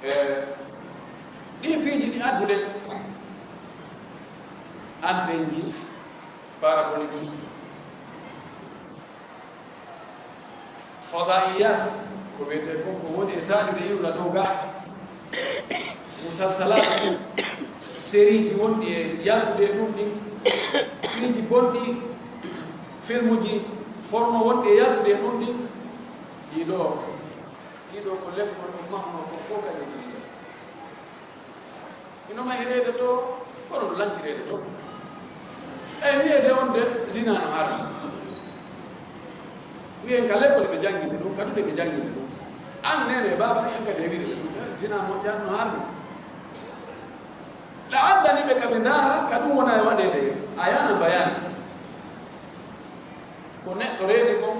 E, ɗii piiji ɗi addude antenji parabolique, fadaiyat, ko wiyetee kon ko woni e saaƴude iwra dow gaa, musalsalat, seriiji wonɗi e yaltude e ɗum ɗin, piiji bonɗi, filmuji porno wonɗi e yaltude e ɗum ɗin, ɗii ɗoo Ɗii ɗoo ko lekkol ɗum mahnoo ko fof kadi ɗii ɗoo. Hino mahireede to, kono no lantireede to. Ɓay wiyeede on de, zinaa no harmi. Wiyen ka lekkol ɓe jannginde ɗum, ka duɗe ɓe jannginde ɗum. An neene e baaba, en kadi e wiide ɓe ɗum, eh, zinaa moƴƴaani no harmi. La addani ɓe ka ɓe ndaara, ka ɗum wona e waɗeede, a yana bayani. Ko neɗɗo reeni kon,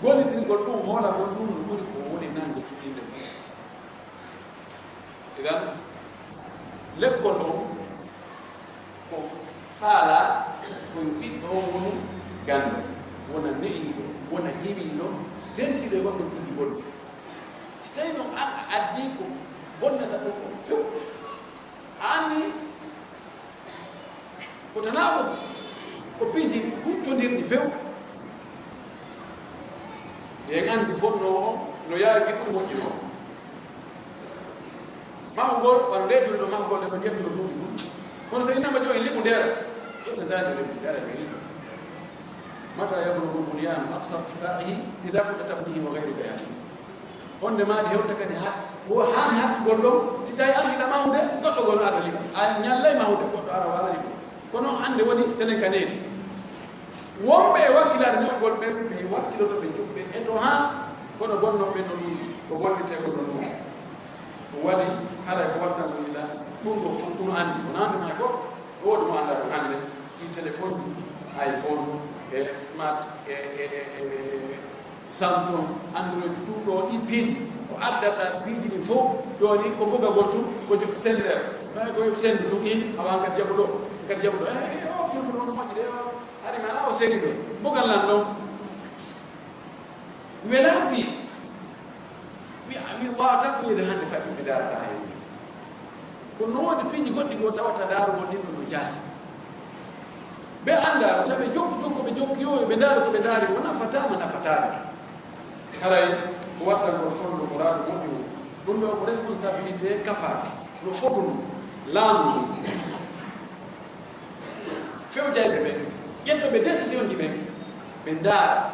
gollitirgol ɗum, hoolagol ɗum no ɓuri ko woni nande ɗiɗɗinde mum. Idan, lekkol on, ko faalaa, ko yo ɓiɗɗo on wonu ganndo, wona ne'iiɗo, wona himiiɗo, dentiiɗo e waɗude piiji bonɗi. Si tawii non an a addii ko bonnata ɗum on few, a anndi Ko tanaa ko, ko piiji huutondirɗi few. En anndi bonnoowo on no yaawi fii ɓuri moƴƴinoowo. Mahugol, wano ndee julɗo mahugol nde ko ƴettuɗo duuɓi ɗum. Kono so innama jooni liɓu ndeera, ƴetta ndaande liɓu ndeera ɓe liɓu. متى يبلغ البنيان أقصى ارتفاعه إذا كنت تبنيه وغيرك يهدم. Wonde maadi hewta kadi ha, wo haani hattugol ɗon, si tawi an hiɗa mahude, goɗɗo goo no arda liɓa. A ñallay mahude, goɗɗo ara waalani ɗum. Kono hannde woni tenen ka needi. Wonɓe e wakkilaare ne'ugol ɓen, ɓe wakkiloto ɓe juɓɓe e to haa, kono bonnooɓe no ɗum, ko gollitee ko no ɗum. Ɗum waɗi haray ko wattangol ila ɗum ɗo fof ɗum anndi. Ko nande maa goɗɗo, ɗo woodi mo anndaa ɗum hannde. Ɗi téléphone ji, iPhone, e smart, e, e, e, e, e, Samsung, Android, ɗum ɗo ɗi piiji ko addata piiji ɗin fof, jooni ko mbugagol tun, ko jo-, sender. Ɓay ko yo sendu tun, in, awa kadi jaɓu ɗo, kadi jaɓu ɗo. Eh, eh, o film ɗo no moƴƴi de, o ari ma, o seri ɗo. Mbugal lan ɗon. Wela fii. Mi, mi waawataa ko wi'ude hannde faɗɗi mi daarataa heen. Kono no woodi piiji goɗɗi goo tawata daarugol ɗin ɗon no jaasi. Ɓe anndaa, ko tawi ɓe jokki tun ko ɓe jokki yo, ɓe ndaari ko ɓe ndaari, o nafataa ma nafataake. Haray ko waɗɗangol fonndo muraadu moƴƴo. Ɗum ɗoo ko responsabilité kafaaki, no fotunoo, laamu ngun. Fewjayɓe ɓen, ƴettoɓe décision ji ɓen, ɓe ndaara.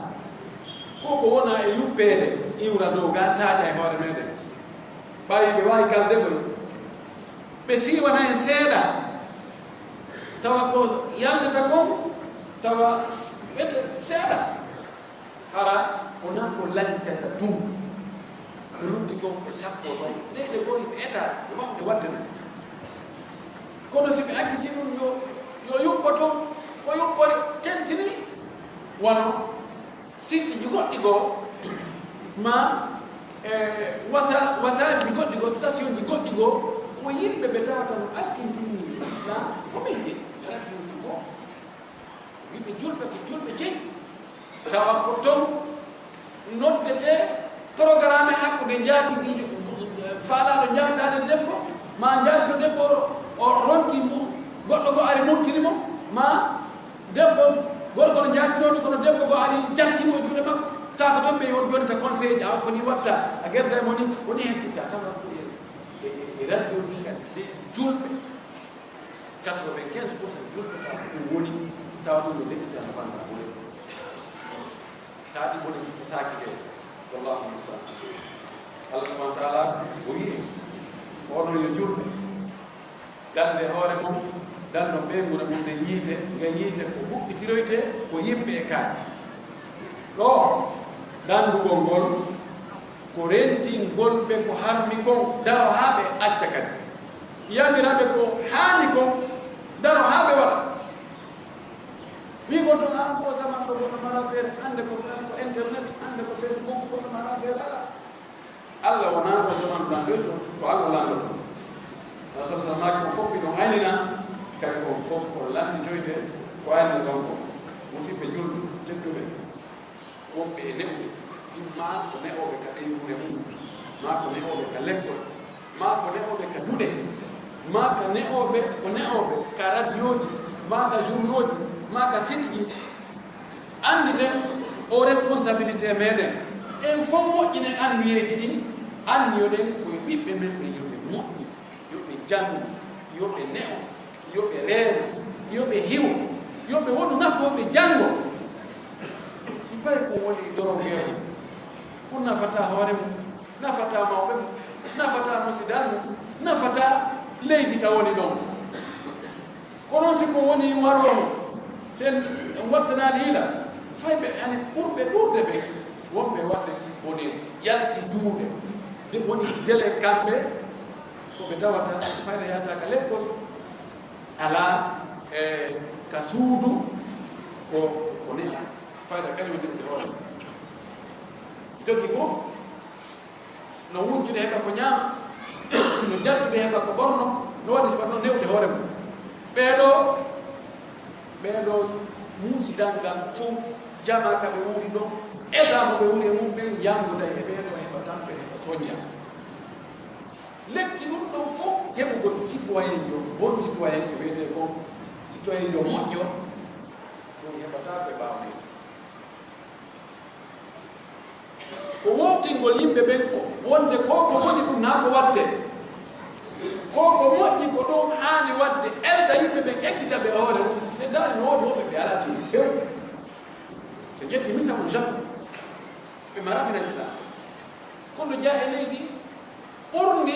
Ko ko wona e yuppeede, iwra dow, gaa saaƴa e hoore meɗen. Ɓay ɓe waawi kalde koy. Ɓe siiwana en seeɗa. Tawa ko yaltata kon, tawa ɓe seeɗa. Hara wonaa ko lancata tun. Ko lutti kon ɓe sappo ton. Leyɗe goo ɓe eta, ɓe waɗde waɗde non. Kono si ɓe acciti ɗum yo, yo yuppo tun, ko yuppori tentini. Wano sitiji goɗɗi goo, ma, e, wasa-, wasaji goɗɗi goo, station ji goɗɗi goo, ko yimɓe ɓe tawata no askintini Islam, ko ɓe yiɗi, alaa ɗum ko. Yimɓe julɓe ko julɓe jeyi. Tawa ko ton noddetee Programme hakkunde njaatigiijo, faalaaɗo njaataade debbo, maa njaatiiɗo debbo o ronki mo, goɗɗo goo ari murtini mo, maa debbo, gorko no njaatinoo ɗum, kono debbo goo ari jatti mo e juuɗe makko, taa ko ton ɓe woni jonta conseil ji, awa ko nii watta, a gerda e mo nii, ko nii hettitta, tawa ko e, e, e radio ɗum kadi, leydi julɓe, quatre-vingt-quinze pour cent julɓe, tawa ko ɗum woni, tawa ɗum no leƴƴita no bannda ɓure. Taa ɗi woni ko saakitee. Wallaahu musta'an. Allah subhanahu wa ta'ala o wi'i, onon yo julɓe, dande hoore mon, dando ɓeynguure mon nden yiite, nge yiite ko huɓɓitiroytee ko yimɓe e kaaƴe. Ɗoo, dandugol ngol, ko rentingol ɓe ko harmi kon, daro haa ɓe acca kadi. Yamira ɓe ko haani kon, daro haa ɓe waɗa. Wi'ugol ɗon, "An ko zaman ɗo, goɗɗo mara feere, hannde ko, ko internet, hannde ko Facebook, goɗɗo mara feere alaa." Allah wonaa ko zaman lanɗo, ko Allah lanɗo. Rasul sallallahu alaihi wasallam maaki, "On fof hiɗon aynina, kadi on fof on lannditoyte ko aynina ɗon ko." Musidɓe julɓe tedduɓe, woɓɓe e ne'uɓe, imma ko ne'ooɓe ka ɓeynguure mum, maa ko ne'ooɓe ka lekkol, maa ko ne'ooɓe ka duɗe, maa ka ne'ooɓe, ko ne'ooɓe ka radiyooji, maa ka journaux ji, maa ka site ji. Annditen o responsabilité meɗen. En fof moƴƴinen anniyeeji ɗin, anniyoɗen ko e ɓiɓɓe men ɓen yo ɓe moƴƴu, yo ɓe janngu, yo ɓe ne'o, yo ɓe reeno, yo ɓe hiwo, yo ɓe wonu nafooɓe janngo. Si tawi ko woni dorongeeru, ko nafataa hoore mum, nafataa mawɓe mum, nafataa musidal mum, nafataa leydi ka woni ɗon. Kono si ko woni waroowo, si en wattanaali yila, fay ɓe ani ɓurɓe ɗuuɗde ɓe, wonɓe waɗde bone, yalti juuɗe, de woni dele kamɓe, ko ɓe tawata fayda yahata ka lekkol, alaa, e, ka suudu, ko, ko neɗɗo. Fayda kañum woni ɗum e hoore. Jogi ko no wujjude heɓa ko ñaama, no jardude heɓa ko ɓorno, no waɗi sifat noon newde hoore mum. Ɓee ɗoo, ɓee ɗoo muusidal ngal fof, jamaa ka ɓe woni ɗon, état mo ɓe woni e mum ɓen, yannguda e ɓee ɗoo heɓa tampere, heɓa soñña. Lekki ɗum ɗon fof, heɓugol citoyenjo, bon citoyen ko wiyetee ko citoyenjo moƴƴo, ɗum heɓataa ko e ɓaawo nde. Ko wowtingol yimɓe ɓen ko wonde ko ko woni ɗum naa ko waɗte. Ko ko moƴƴi ko ɗum haani waɗde, elta yimɓe ɓen, ekkita ɓe hoore mum. Ɓe ndaari no woodi woɓɓe ɓe alaa ɗum few. So ƴetti misal Japon, ɓe maraa ɗum Islam. Kono jeyaa e leydi ɓurndi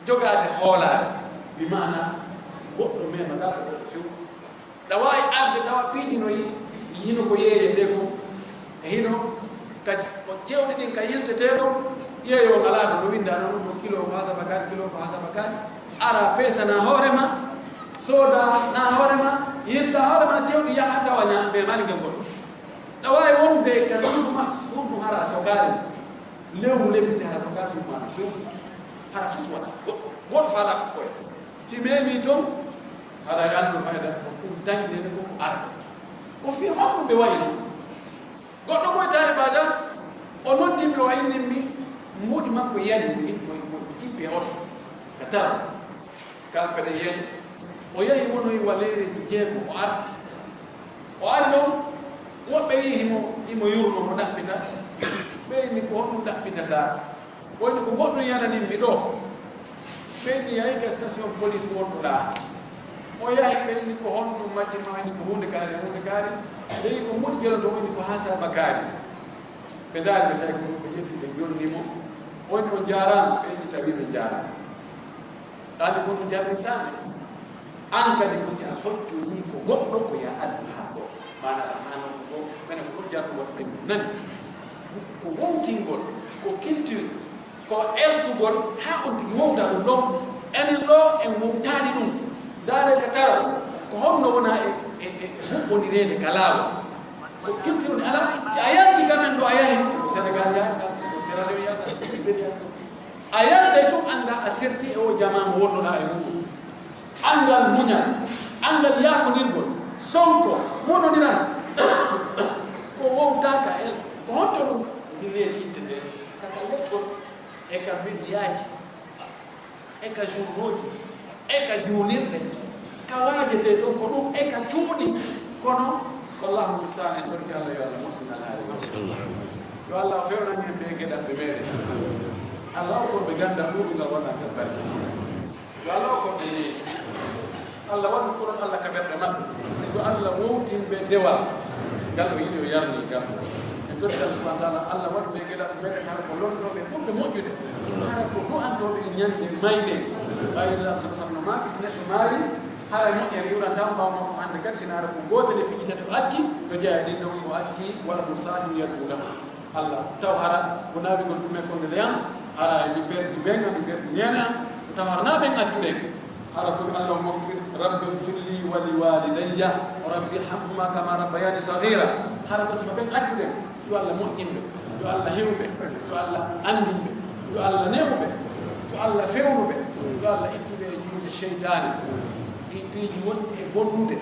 jogaade hoolaare, bi maana goɗɗo memataa ko goɗɗo few. Ɗa waawi arde tawa piiji no yi-, hino ko yeeyetee ko, e hino ka, ko cewɗi ɗin ka yiltetee ɗon, yeeyoo ngalaa ɗon, no winndaa non, ko kilo ko hasaba kaari, kilo ko hasaba kaari, ara peesanaa hoore ma, soodanaa hoore ma, yilta hoore ma, cewɗi yaha tawa ñaa-, memaali ngel goɗɗo. Ɗa waawi wonde ka suudu ma, suudu hara sokaali, lewru lebbi hara sokaali suudu ma, suudu hara fus wona goɗɗo, goɗɗo faalaa ko koye. Si memi ton, hara anndu fayda ko ɗum dañde ne ko arde. Ko fii honɗum ɓe wayi non? Goɗɗo ko e taalibagal, o noddi mi, o inni mi, mbuuɗi makko yani, mi, mo, mo jippi e oto, ka tara. Kalpe ɗe yehi. O yehi wonoyi waleereeji jeego, o arti. O ari ɗon, woɓɓe yi'i himo, himo yurmo, mo ɗaɓɓita. Ɓe inni, "Ko honɗum ɗaɓɓitataa?" O inni, "Ko goɗɗum yananin mi ɗoo." Ɓe inni, "Yahi ka station police wonɗo ɗaa." O yahi, ɓe inni, "Ko honɗum majji?" Mo inni, "Ko huunde kaari, huunde kaari." Ɓe inni, "Ko moƴƴi jeloto?" O inni, "Ko hasaba kaari." Ɓe ndaari, ɓe tawi ko ɗum, ɓe ƴetti, ɓe jonni mo. O inni, "On jaaraama." Ɓe inni, "Tawi ɓe jaaraama." Ɗaani ko ɗum jarrintaande. An kadi ko si a hoccoyii ko goɗɗo ko yaa addu haa ɗoo. Maanaa a maano ko ɗoo, menen ko ɗum jarru waɗi ɓen nani. Ko wowtingol, ko culture, ko eltugol haa on tigi wowta ɗum ɗon. Enen ɗoo en wowtaali ɗum. Ndaaree ka tara ko honno wona e, e, e, e huɓɓondireede ka laawol. Ko culture on alaa. Si a yalti ka men ɗoo a yahi, ko Senegal yaha, ko Sierra Leone yaha, ko Liberia, ko A yaltay tun anndaa a serti e oo jamaa mo wonnoɗaa e muuɗum. Anngal muñal, anngal yaafondirgol, sonko, wonondiral. Ko wowtaa ka el, ko honto ɗum? Ndi leydi ittete, Lekkol e ka mediyaaji, e ka journaux ji, e ka juulirɗe, ka waajetee ton ko ɗum e ka cuuɗi. Kono wallahu musta'an, en torike Allah, yo Allah moƴƴin alhaali. Yo Allah fewnan en ɓe geɗalɓe meɗen. Allah o kon ɓe ganda ɗuɗungal wona ka bari. Yo Allah o kon ɓe yeeyi. Allah waɗu kono Allah ka ɓerɗe maɓɓe. Yo Allah wowtin ɓe dewal ngal o yiɗi o yarni ngal. En torike Allah subhanahu wa ta'ala, Allah waɗu ɓe geɗalɓe meɗen hara ko lonnooɓe ɓurɓe moƴƴude. Hara ko du'antooɓe e ñande mayde. Ɓay Allah sallallahu alaihi wasallam no maaki, si neɗɗo maayi, haray moƴƴere iwranta mo ɓaawo makko hande kadi, sina hara ko gootel e piiji tati o acci, no jeyaa e ɗin ɗon, so o acci, waladun salihun yad'u lahu. Allah, taw hara ko naawigol ɗum e condoléance, hara mi perdi ɓen am, mi perdi neene am, ko taw hara na ɓen accuɗen. Hara ko mi Allahumma ighfir, rabbi ighfir li wa li walidayya, wa rabbi irhamhuma kama rabbayani saghira. Hara ko sima ɓen accuɗen, yo Allah moƴƴin ɓe, yo Allah hiw ɓe, yo Allah anndin ɓe, yo Allah ne'u ɓe, yo Allah fewnu ɓe, yo Allah ittu ɓe e juuɗe seytaane. Ɗii piiji wonɗi e bonnude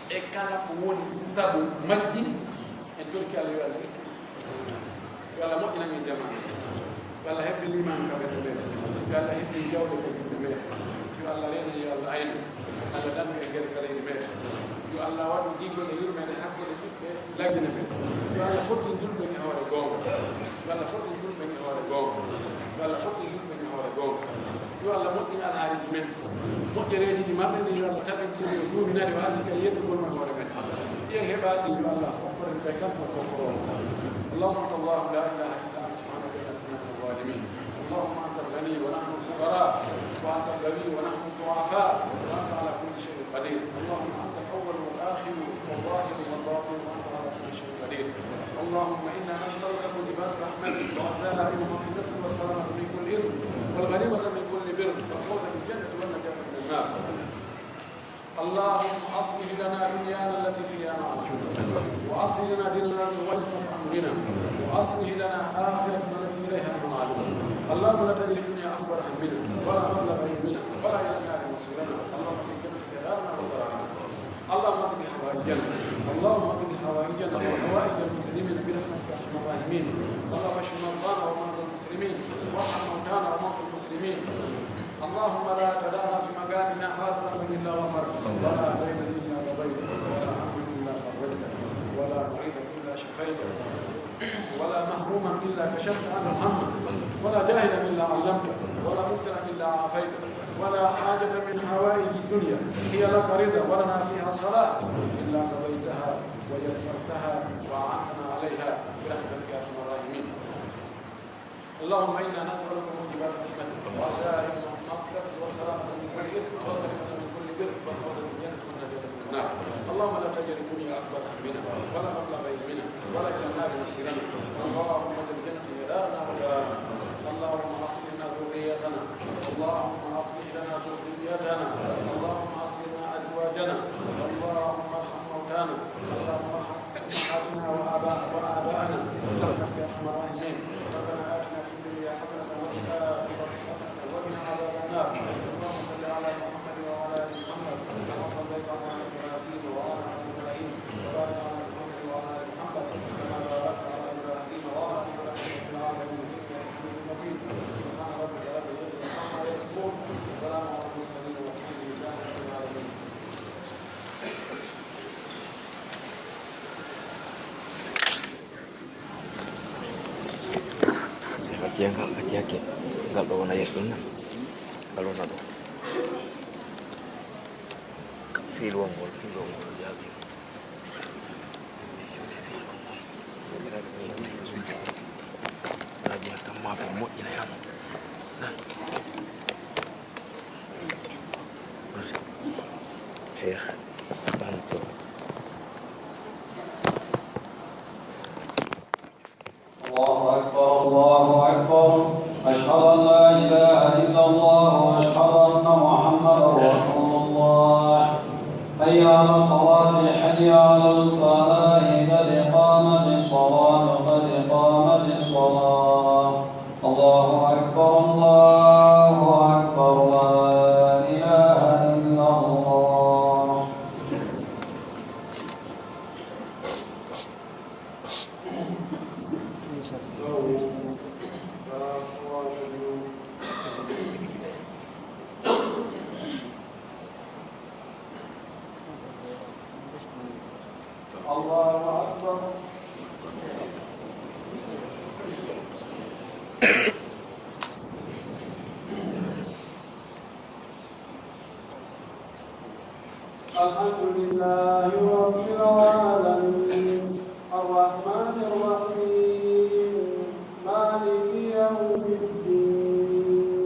e kala ko woni sabu majji, en torki Allah yo Allah ittu ɗum. Yo Allah moƴƴinan en jamaa. Yo Allah hebbin liimaanu ka ɓerɗe meɗen. Yo Allah hebbin jawle ka juuɗe meɗen. Yo Allah reenu, yo Allah aynu. Allah dandu en gere ka leydi meɗen. Yo Allah waɗu giggol e yurmeende hakkunde ɓiɓɓe Lagine ɓen. Yo Allah fottin julɓe ɓen e hoore goonga. Yo Allah fottin julɓe ɓen e hoore goonga. Yo Allah fottin julɓe ɓen e hoore goonga. Yo Allah moƴƴin alhaaliiji men. Moƴƴereeji ɗi maɓɓe ɗin, yo Allah tabintin ɗi, o duuminani o arsika yeddugol mo e hoore men. Ɗi en heɓaali ɗin, yo Allah hokkoren ɓe kamɓe kokkorowo. اللهم أنت الله لا إله إلا أنت سبحانك إنا كنا من الظالمين. اللهم أنت الغني ونحن الفقراء، وأنت القوي ونحن الضعفاء، وأنت على كل شيء قدير. اللهم أنت الأول والآخر والظاهر والباطن، وأنت على كل شيء قدير. اللهم إنا نسألك موجبات رحمتك وعزائم مغفرتك والسلامة من كل إثم والغنيمة من كل بر والفوز بالجنة والنجاة من النار. اللهم أصلح لنا دنيانا التي فيها معاشنا، وأصلح لنا ديننا الذي هو عصمة أمرنا، وأصلح لنا آخرتنا التي إليها معادنا. اللهم لا تجعل الدنيا أكبر همنا، ولا مبلغ علمنا، ولا إلى النار مصيرنا. اللهم اجعل الجنة دارنا وقرارنا. اللهم اقض حوائجنا، اللهم اقض حوائجنا وحوائج المسلمين برحمتك يا أرحم الراحمين. اللهم اشف مرضانا ومرضى المسلمين، وارحم موتانا وموتى المسلمين. اللهم لا تدع لنا في مقامنا هذا ذنبا إلا غفرته، ولا دينا إلا قضيته، ولا هما إلا فرجته، ولا مريضا إلا شفيته، ولا مهموما إلا كشفت عنه همه، ولا جاهلا إلا علمته، ولا مبتلى إلا عافيته، ولا حاجة من حوائج الدنيا هي لك رضا ولنا فيها صلاح إلا قضيتها ويسرتها وأعنتنا عليها برحمتك يا أرحم الراحمين. اللهم إنا نسألك موجبات رحمتك وعزائم مغفرتك والسلامة من كل إثم والغنيمة من كل بر والفوز بالجنة والنجاة من النار. اللهم لا تجعل الدنيا أكبر همنا ولا مبلغ علمنا ولا إلى النار مصيرنا. اللهم اجعل الجنة هي دارنا وقرارنا. اللهم أصلح لنا ذريتنا. اللهم أصلح لنا ذريتنا. اللهم أصلح لنا أزواجنا. اللهم ارحم موتانا. اللهم ارحم أمهاتنا وآباء-، وآباءنا برحمتك يا أرحم الراحمين. ربنا آتنا في الدنيا حسنة وفي الآخرة حسنة وقنا عذاب النار. اللهم صل على محمد وعلى آل محمد كما صليت على إبراهيم وعلى آل إبراهيم. وبارك على محمد وعلى آل محمد كما باركت على إبراهيم وعلى آل إبراهيم في العالمين إنك حميد مجيد. سبحان ربك رب العزة عما يصفون. وسلام على المرسلين والحمد لله رب العالمين. Hakke, hakke, hakke. Ngal ɗoo wona yeeso ɗum na? Ngal wona ɗoo. Fiilwol ngol, fiilwol ngol jaabi. Fiilwol ngol. Alaaji Hamma ko moƴƴina yamo. Na? Cheikh Anta. الله أكبر، الله أكبر. أشهد أن لا إله إلا الله وأشهد أن محمدا رسول الله. حي على الصلاة، حي على الفلاح، قد قامت الصلاة، قد قامت الصلاة. الله أكبر، الله أكبر، لا إله إلا الله. الله أكبر. الحمد لله رب العالمين. الرحمن الرحيم. مالك يوم الدين.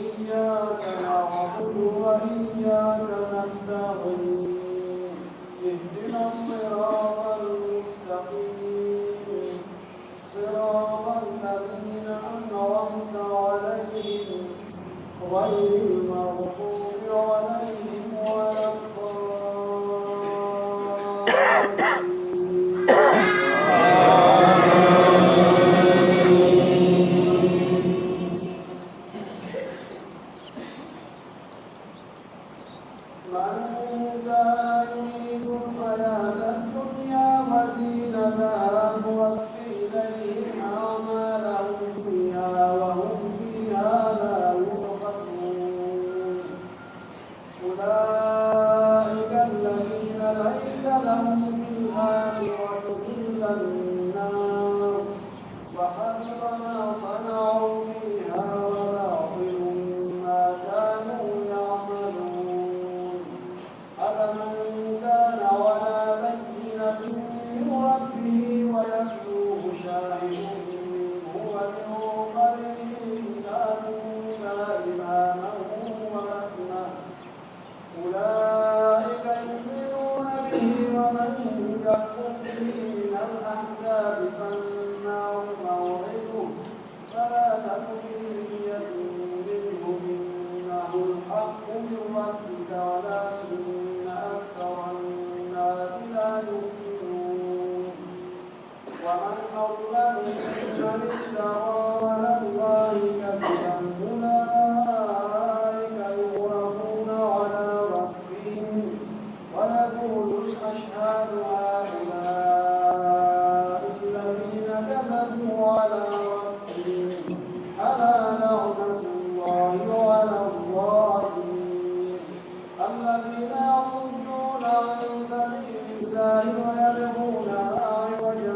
إياك نعبد وإياك نستعين. اهدنا الصراط المستقيم. صراط الذين أنعمت عليهم غير المغضوب عليهم ولا الضالين. من كان يريد الحياة الدنيا وزينتها نوف إليهم أعمالهم فيها وهم فيها لا يبخسون. أولئك الذين ليس لهم في الآخرة إلا النار. وحبط ما صنعوا فيها وباطل ما كانوا يعملون. أفمن كان على بينة من ربه ويتلوه شاهد منه ومن قبله كتاب موسى إماما ورحمة أولئك يؤمنون به ومن يكفر به من الأحزاب فالنار موعده فلا تك في مرية منه إنه الحق من ربك ولكن أكثر الناس لا يؤمنون. ومن أظلم ممن افترى على الله كذبا أولئك يعرضون على ربهم ويقول الأشهاد هؤلاء الذين كذبوا على ربهم ألا لعنة الله على الظالمين. الذين يصدون عن سبيل الله ويبغونها عوجا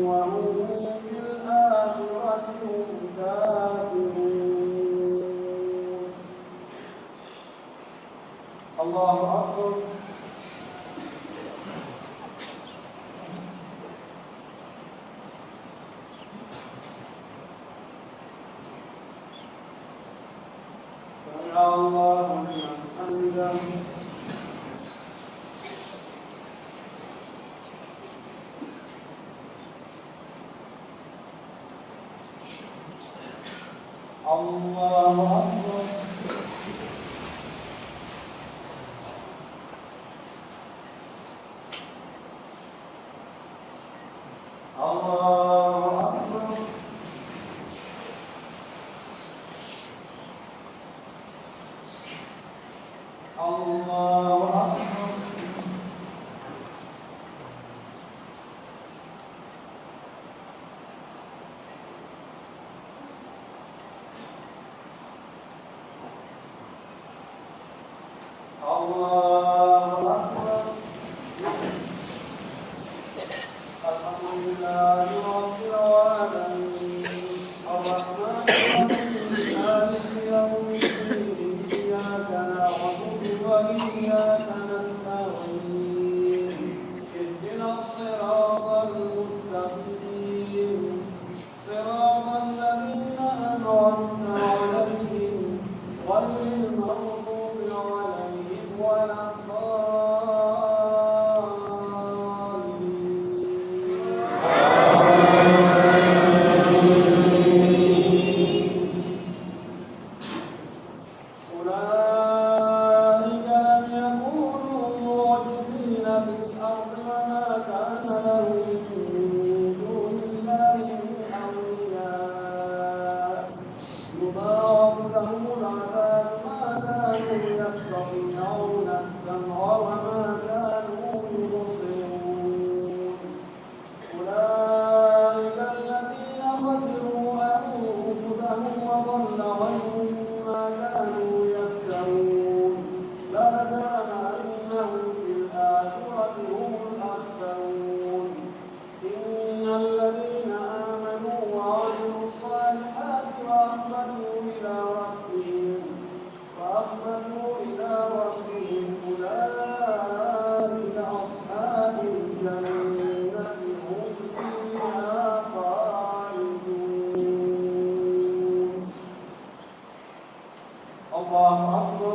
وهم بالآخرة هم كافرون. الله أكبر. سمع الله لمن حمده. الله أكبر. الله أكبر. الله أكبر. الله أكبر. الحمد لله رب العالمين. الرحمن الرحيم. مالك يوم الدين. إياك نعبد وإياك نستعين. اهدنا الصراط المستقيم. صراط الذين أنعمت عليهم غير المغضوب عليهم ولا الضالين. أولئك لم يكونوا معجزين في الأرض وما كان لهم من دون الله من أولياء يضاعف لهم العذاب ما كانوا سمع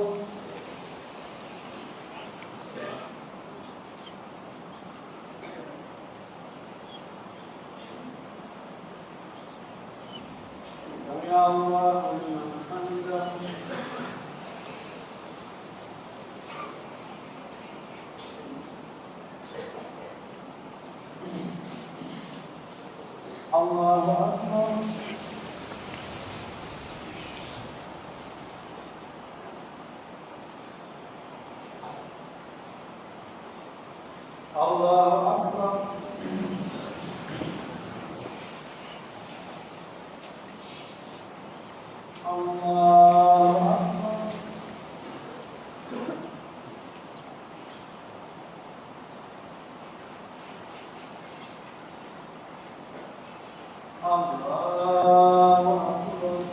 الله لمن حمده. الله أكبر. الله أكبر. الله أكبر. الله أكبر.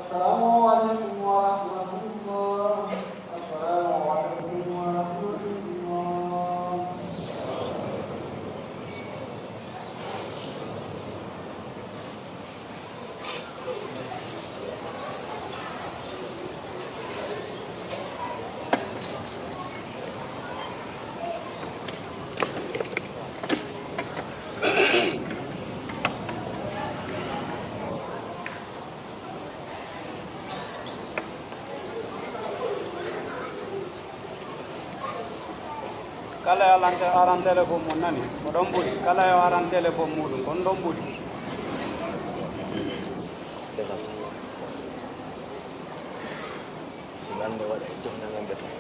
السلام عليكم ورحمة الله. السلام عليكم ورحمة الله. Kala yo lante aran téléphone mum nani, ko ɗon ɓuri. Kala yo aran téléphone muɗum, kon ɗon ɓuri. Si lande waɗa e jom nanande tan.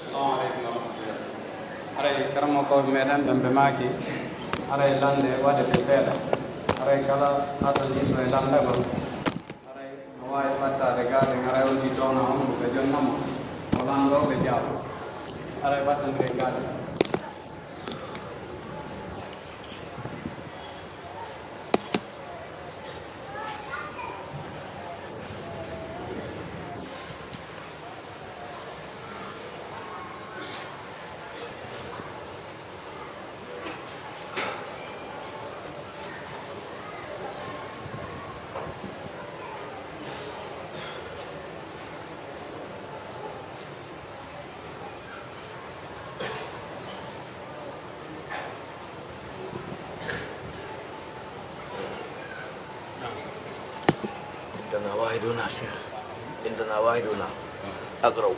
Assalamu aleykum wa rahmatullah. Haray karamokooɓe meɗen ɓen ɓe maaki, haray lande waɗete seeɗa. Haray kala arɗo jiɗɗo e landagol, haray no waawi ɓattaade gaaden, haray on ɗi towna on ɓe jonnamo, o landoo ɓe jaabo. Haray ɓattandiren gaaden. عندنا واحد هنا شيخ. عندنا واحد هنا. أقرأ.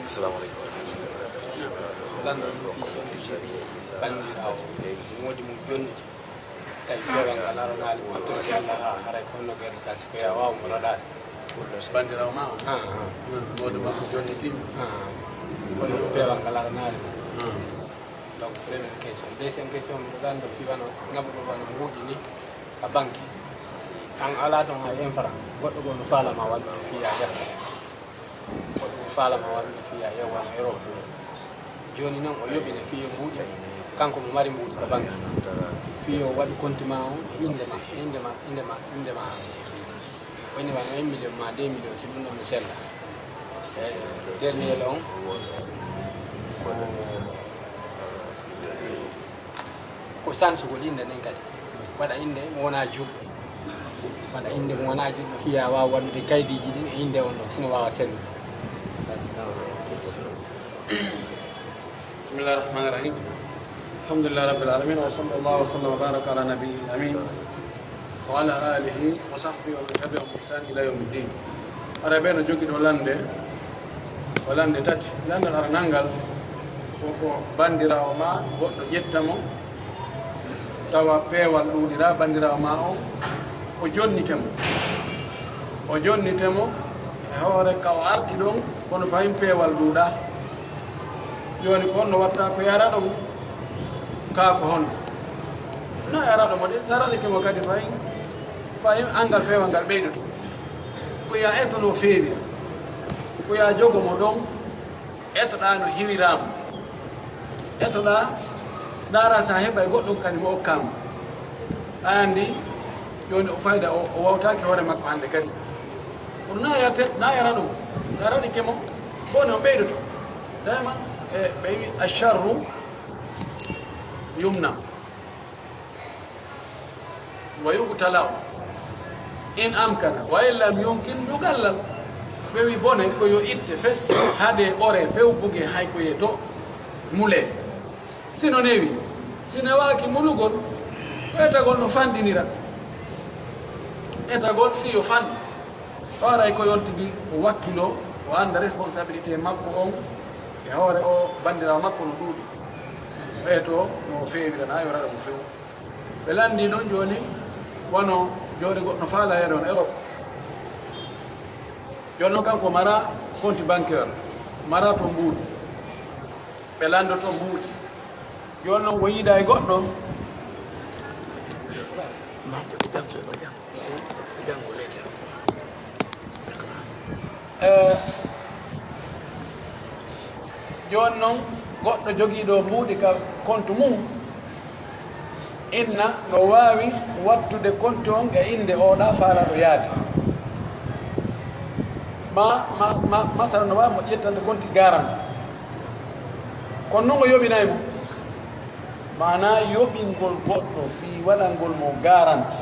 Assalamu aleykum. Lanɗo ɗum fii sewndo jiiɓi banndiraawo, moodi mo jonni, tawi peewal ngal aranaali mo, tottira Allah, haray ko honno gerdata si ko yaa waaw mo raɗaade? Banndiraawo ma o? Ah, ah. Moodi makko jonni timmi. Ah, ah. Kono peewal ngal aranaali mo. Ah. Donc, première question. Deuxième question, miɗo lanndo fii wano naɓugol wano mbuuɗi ni ka banque. An alaa ton hay un franc. Goɗɗo goo no faalama wallude fii yaa heɓa. Goɗɗo goo faalama wallude fii yaa heɓa wano euro. Jooni non o yoɓine fii yo mbuuɗi. Kanko mo mari mbuuɗi ka banque. Fii yo waɗu compte ma on e innde ma, innde ma, innde ma, innde ma. Woni wano un million maa deux millions, si ɗum ɗon no sella. E dernier on, ko, ko sansugol innde nden kadi. Waɗa innde mo wonaa juulɗo. Waɗa innde mo wonaa juulɗo, fii yaa waawa waɗude kaydiiji ɗin e innde on ɗon, si no waawa sella. بسم الله الرحمن الرحيم. الحمد لله رب العالمين، وصلى الله وسلم وبارك على نبيه الأمين وعلى آله وصحبه ومن تبعهم بإحسان إلى يوم الدين. Aray ɓe no jogi ɗo lande, o lande tati. Landal aranal ngal, ko ko bandiraawo ma goɗɗo ƴetta mo, tawa peewal ɗuuɗiraa, bandiraawo ma on, o jonnite mo. O jonnite mo e hoore ka o arti ɗon, kono fahin peewal ɗuuɗaa. Jooni ko honno watta ko yara ɗon? Kaa ko honno? Na yara ɗon mo de, si a ranike mo kadi fahin, fahin angal peewal ngal ɓeydoto. Ko ya eto no feewira. Ko ya jogo mo ɗon, etoɗaa no hiwiraa mo. Etoɗaa, ndaara si a heɓay goɗɗum kadi mo okkaa mo. A anndi, jooni o fayda o, o wawtaaki hoore makko hannde kadi. Kono na yarte, na yara ɗum. Si a ranike mo, bone on ɓeydoto. Dayman, e, ɓe wi, "Asharru yumna." Wa yuqtala in amkana, wa in lam yumkin yuqallal. Ɓe wi bone ko yo itte fes, haade ore few buge hay ko ye to mule. Si no newi, si newaaki mulugol, ko etagol no fanɗinira. Etagol fii yo fanɗi. Hooray ko yontigi o wakkiloo, o annda responsabilité makko on e hoore o banndiraawo makko no ɗuuɗi. O etoo no o feewira, na yo raɗa mo few. Ɓe lanndii non jooni, wano jooni goɗɗo faalaa yeeɗon Europe. Jooni non kanko mara compte bancaire, mara to mbuuɗi. Ɓe lanndoto mbuuɗi. Jooni non o yiida e goɗɗo. Eh, jooni non, goɗɗo jogiiɗo mbuuɗi ka kontu mum, inna no waawi wattude kontu on e innde oo ɗaa faalaaɗo yaade. Ma, ma, ma, masala no waawi mo ƴettande konti garanti. Kono non o yoɓinay mo. Maanaa yoɓingol goɗɗo fii waɗangol mo garanti,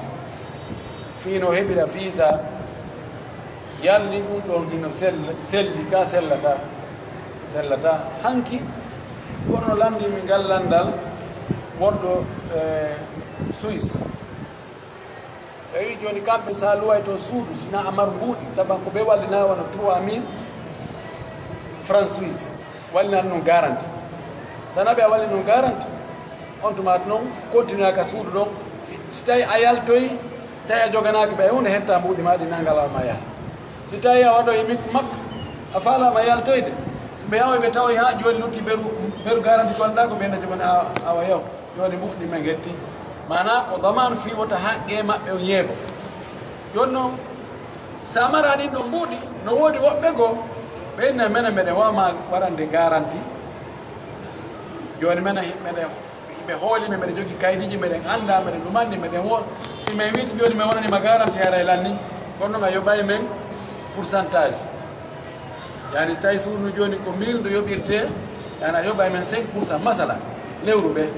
fii no heɓira visa, yalli ɗun ɗon hino sell-, selli ka sellataa? Sellataa. Hanki, kono lanndii mi ngal lanndal wonɗo, eh, Suisse. Ɓe wi'i jooni kamɓe si a luway to suudu, si na a mar mbuuɗi, taban ko ɓe wallina wano trois mille francs suisse, wallina ɗun garanti. Si a naɓi a wallini ɗun garanti, on tuma non continue ka suudu ɗon. Si tawi a yaltoyi, tawi a joganaaki ɓe huunde, hetta mbuuɗi maa ɗi nangal ma yaha. Si tawi a waɗoyi mik-, mak, a faalaama yaltoyde, ɓe yahoy ɓe tawoy haa jooni lutti beru, beru garanti ko anndaa ko ɓe na jogani a-, awa yaw. Jooni mbuuɗi men hetti. Maanaa ko damaan fii wota haqqee maɓɓe on yeego. Jooni non, si a maraa ɗin ɗon mbuuɗi, no woodi woɓɓe goo, ɓe inna menen meɗen waawa ma waɗande garanti. Jooni menen, meɗen, ɓe hooli men, meɗen jogii kaydiiji, meɗen anndaa, meɗen ɗumanni, meɗen wo-, si men wiiti jooni men wonani ma garanti haray lanni, kono non a yoɓay men pourcentage. Yani, si tawi suudu ndu jooni ko mille ndu yoɓirtee, yani, a yoɓay men cinq pour cent, masala, lewru ɓe.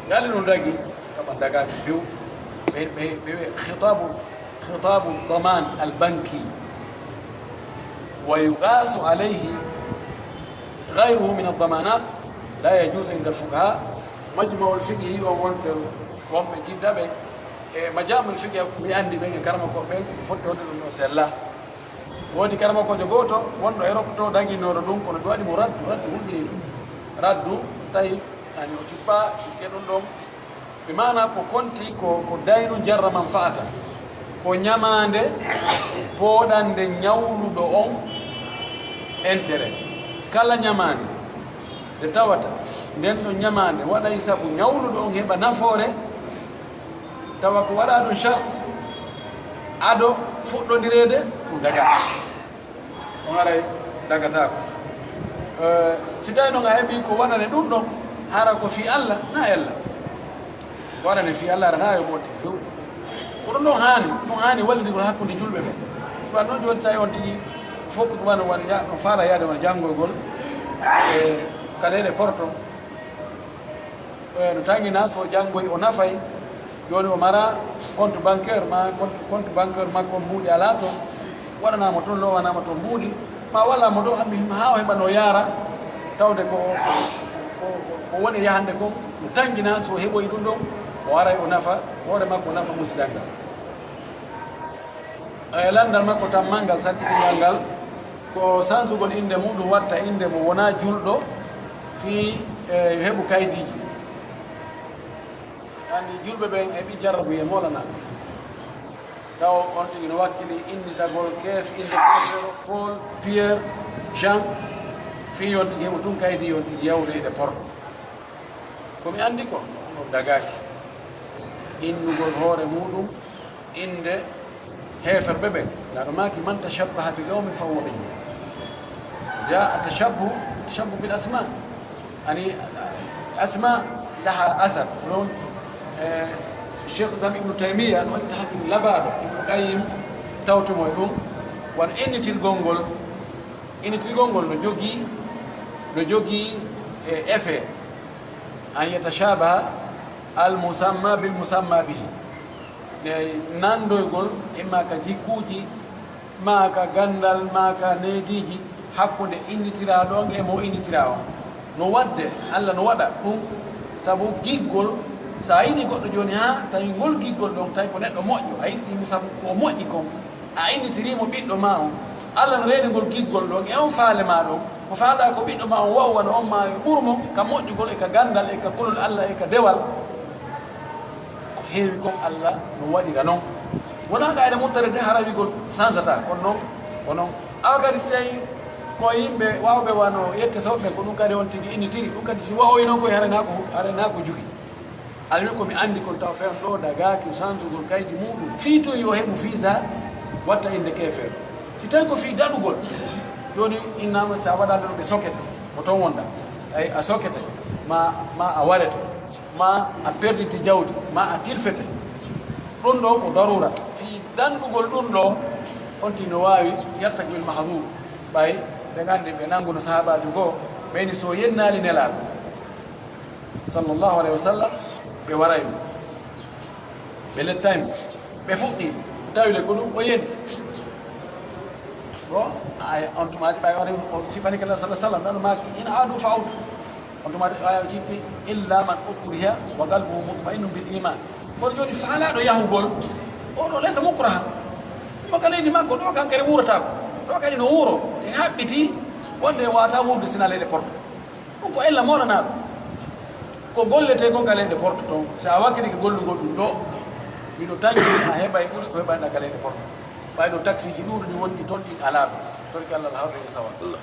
Yalli ɗun dagi, kama dagaaki few. Ɓe, ɓe, ɓe wi'a khitabu, khitabu daman al banki. Wa yuqasu alayhi ghayruhu min ad-damanat, la yajuzu inda al-fuqaha. Majma'ul fiqhi on wonɓe, wonɓe Jidda ɓe, e majamul fiqhi mi anndi ɓen e karamokooɓe ɓen, ko fotti wonde ɗun ɗon sella. Woodi karamokoojo gooto wonɗo Erop to danginooɗo ɗun, kono ɓe waɗi mo raddu, raddu hulɓinii ɗun. Raddu tawi, yani, o tippa, ikke ɗun ɗon. Bi maana ko konti ko, ko daynu jarra manfaata. Ko ñamaande pooɗande ñawluɗo on intérêt. Kala ñamaande nde tawata nden ɗon ñamaande waɗay sabu ñawluɗo on heɓa nafoore, tawa ko waɗaa ɗun charte ado fuɗɗondireede, ɗun dagaa. On haray dagataako. Eh, si tawi non a heɓii ko waɗane ɗun ɗon, hara ko fii Alla, na ella. Ko waɗane fii Alla, hara na yo ɓotti few. Ko ɗun ɗon haani, ɗun haani wallindirgol hakkunde julɓe ɓen. Ɗun non jooni, si tawi on tigi fof ko ɗun wano, wano ja-, no faala yaade wano janngoygol, eh, ka leyɗe Porto. Eh, no tanginaa, so janngoy o nafay, jooni o mara compte bancaire, ma compte, compte bancaire makko mbuuɗi alaa ton, waɗanaa mo ton, lowanaa mo ton mbuuɗi, ma walla mo ton, anndi himo haa o heɓa no yaara, Tawde ko, ko, ko, ko woni yahande kon, no tanƴinaa, so heɓoyi ɗum ɗon, o aray o nafa hoore makko, o nafa musiɗal ngal. E lanndal makko tammal ngal, saɗtitingal ngal, ko sansugol innde muɗum, watta innde mo wonaa julɗo, fii, e, yo heɓu kaydiiji. Anndi julɓe ɓen e ɓe jarrabu e moolanaa. Taw on tigi no wakkili innitagol keef-, innde keefeero, Paul, Pierre, Jean, fii yon tigi heɓu tun kaydi, yon tigi yawtoyde porto. Ko mi anndi ko, ɗum dagaaki. Innugol hoore muɗum innde heeferɓe ɓen. Naaɗo maaki, "Man tashabbaha bi qawmin fa huwa minhum." Jaa tashabbuh, tashabbuh bil asma. Ani asma laha athar. Ɗon, eh, Cheikh Islam Ibnu Taymiya no waɗi tahqiq labaaɗo, Ibnu Qayyim tawtumo e ɗum. Wano innitirgol ngol, innitirgol ngol no jogii, no jogii, eh, effet. An yatashabaha al musamma bil musamma bihi. Ne nandoygol imma ka jikkuuji, maa ka ganndal, maa ka neediiji hakkunde innitiraa ɗon e mo innitiraa on. No waɗde, Alla no waɗa ɗum, sabu giggol, so a yiɗi goɗɗo jooni haa tawi ngol giggol ɗon, tawi ko neɗɗo moƴƴo, a yiɗi mo sabu ko o moƴƴi kon, a innitirii mo ɓiɗɗo maa on. Alla no reeni ngol giggol ɗon e on faale maa ɗon. Ko faalɗaa ko ɓiɗɗo maa on wa'u wano on maa yo ɓur mo ka moƴƴugol e ka ganndal e ka kulol Alla e ka dewal. Ko heewi kon Alla no waɗira non. Wonaa qaayda muttare de hara wi'ugol sansataa, kono non, ko non. Awa kadi si tawii ko yimɓe waawɓe wano yette sawɓe ɓen, ko ɗum kadi on tigi innitiri. Ɗum kadi si wa'oyi non koy, hara naa ko, hara naa ko juhi. Almi ko mi anndi kon taw fen ɗo dagaaki sansugol kaydi muɗum. Fii tun yo heɓu visa, watta innde keefeero. Si tawii ko fii daɗugol, jooni innaama si a waɗaali ɗum ɓe sokete, ko ton wonɗaa. Ay, a sokete, ma, ma a warete, ma a perditi jawdi, ma a tilfete. Ɗum ɗo ko daruura. Fii danndugol ɗum ɗo, on tigi no waawi yattaki bil mahzuur. Ɓay ɓe nganndi ɓe nannguno sahaabaajo goo, ɓe ni so yennaali Nelaaɗo, sallallahu alayhi wa sallam, ɓe waray mo, ɓe lettay mo, ɓe fuɗɗi, tawi le ko ɗum o yeni. Bon, ay, on tuma ɓay waray o sifani kala sallallahu alayhi wa sallam, ɗan maaki, "In aadu fa audu." On tuma aya o jippi, "Illa man ukriha wa qalbuhu mutma'innun bil iman." Kono jooni faalaaɗo yahugol, o ɗo laysa mukrahan. Mo ka leydi makko, ɗo kankere wuurata ko. Ɗo kadi no wuuro, e haɓɓiti, wonde wata wuurde sina leyɗe porto. Ɗum ko ella moolanaaɗo. Ko golletee kon ka leyɗe porto ton, si a wakkilike gollugol ɗum ɗo, miɗo taƴi a heɓay ɓuri ko heɓanɗaa ka leyɗe porto. Ɓayno taksiiji ɗuuɗuɗi wonti ton ɗin alaa ɗum. Torki Allah no hawri e sawa. Allah.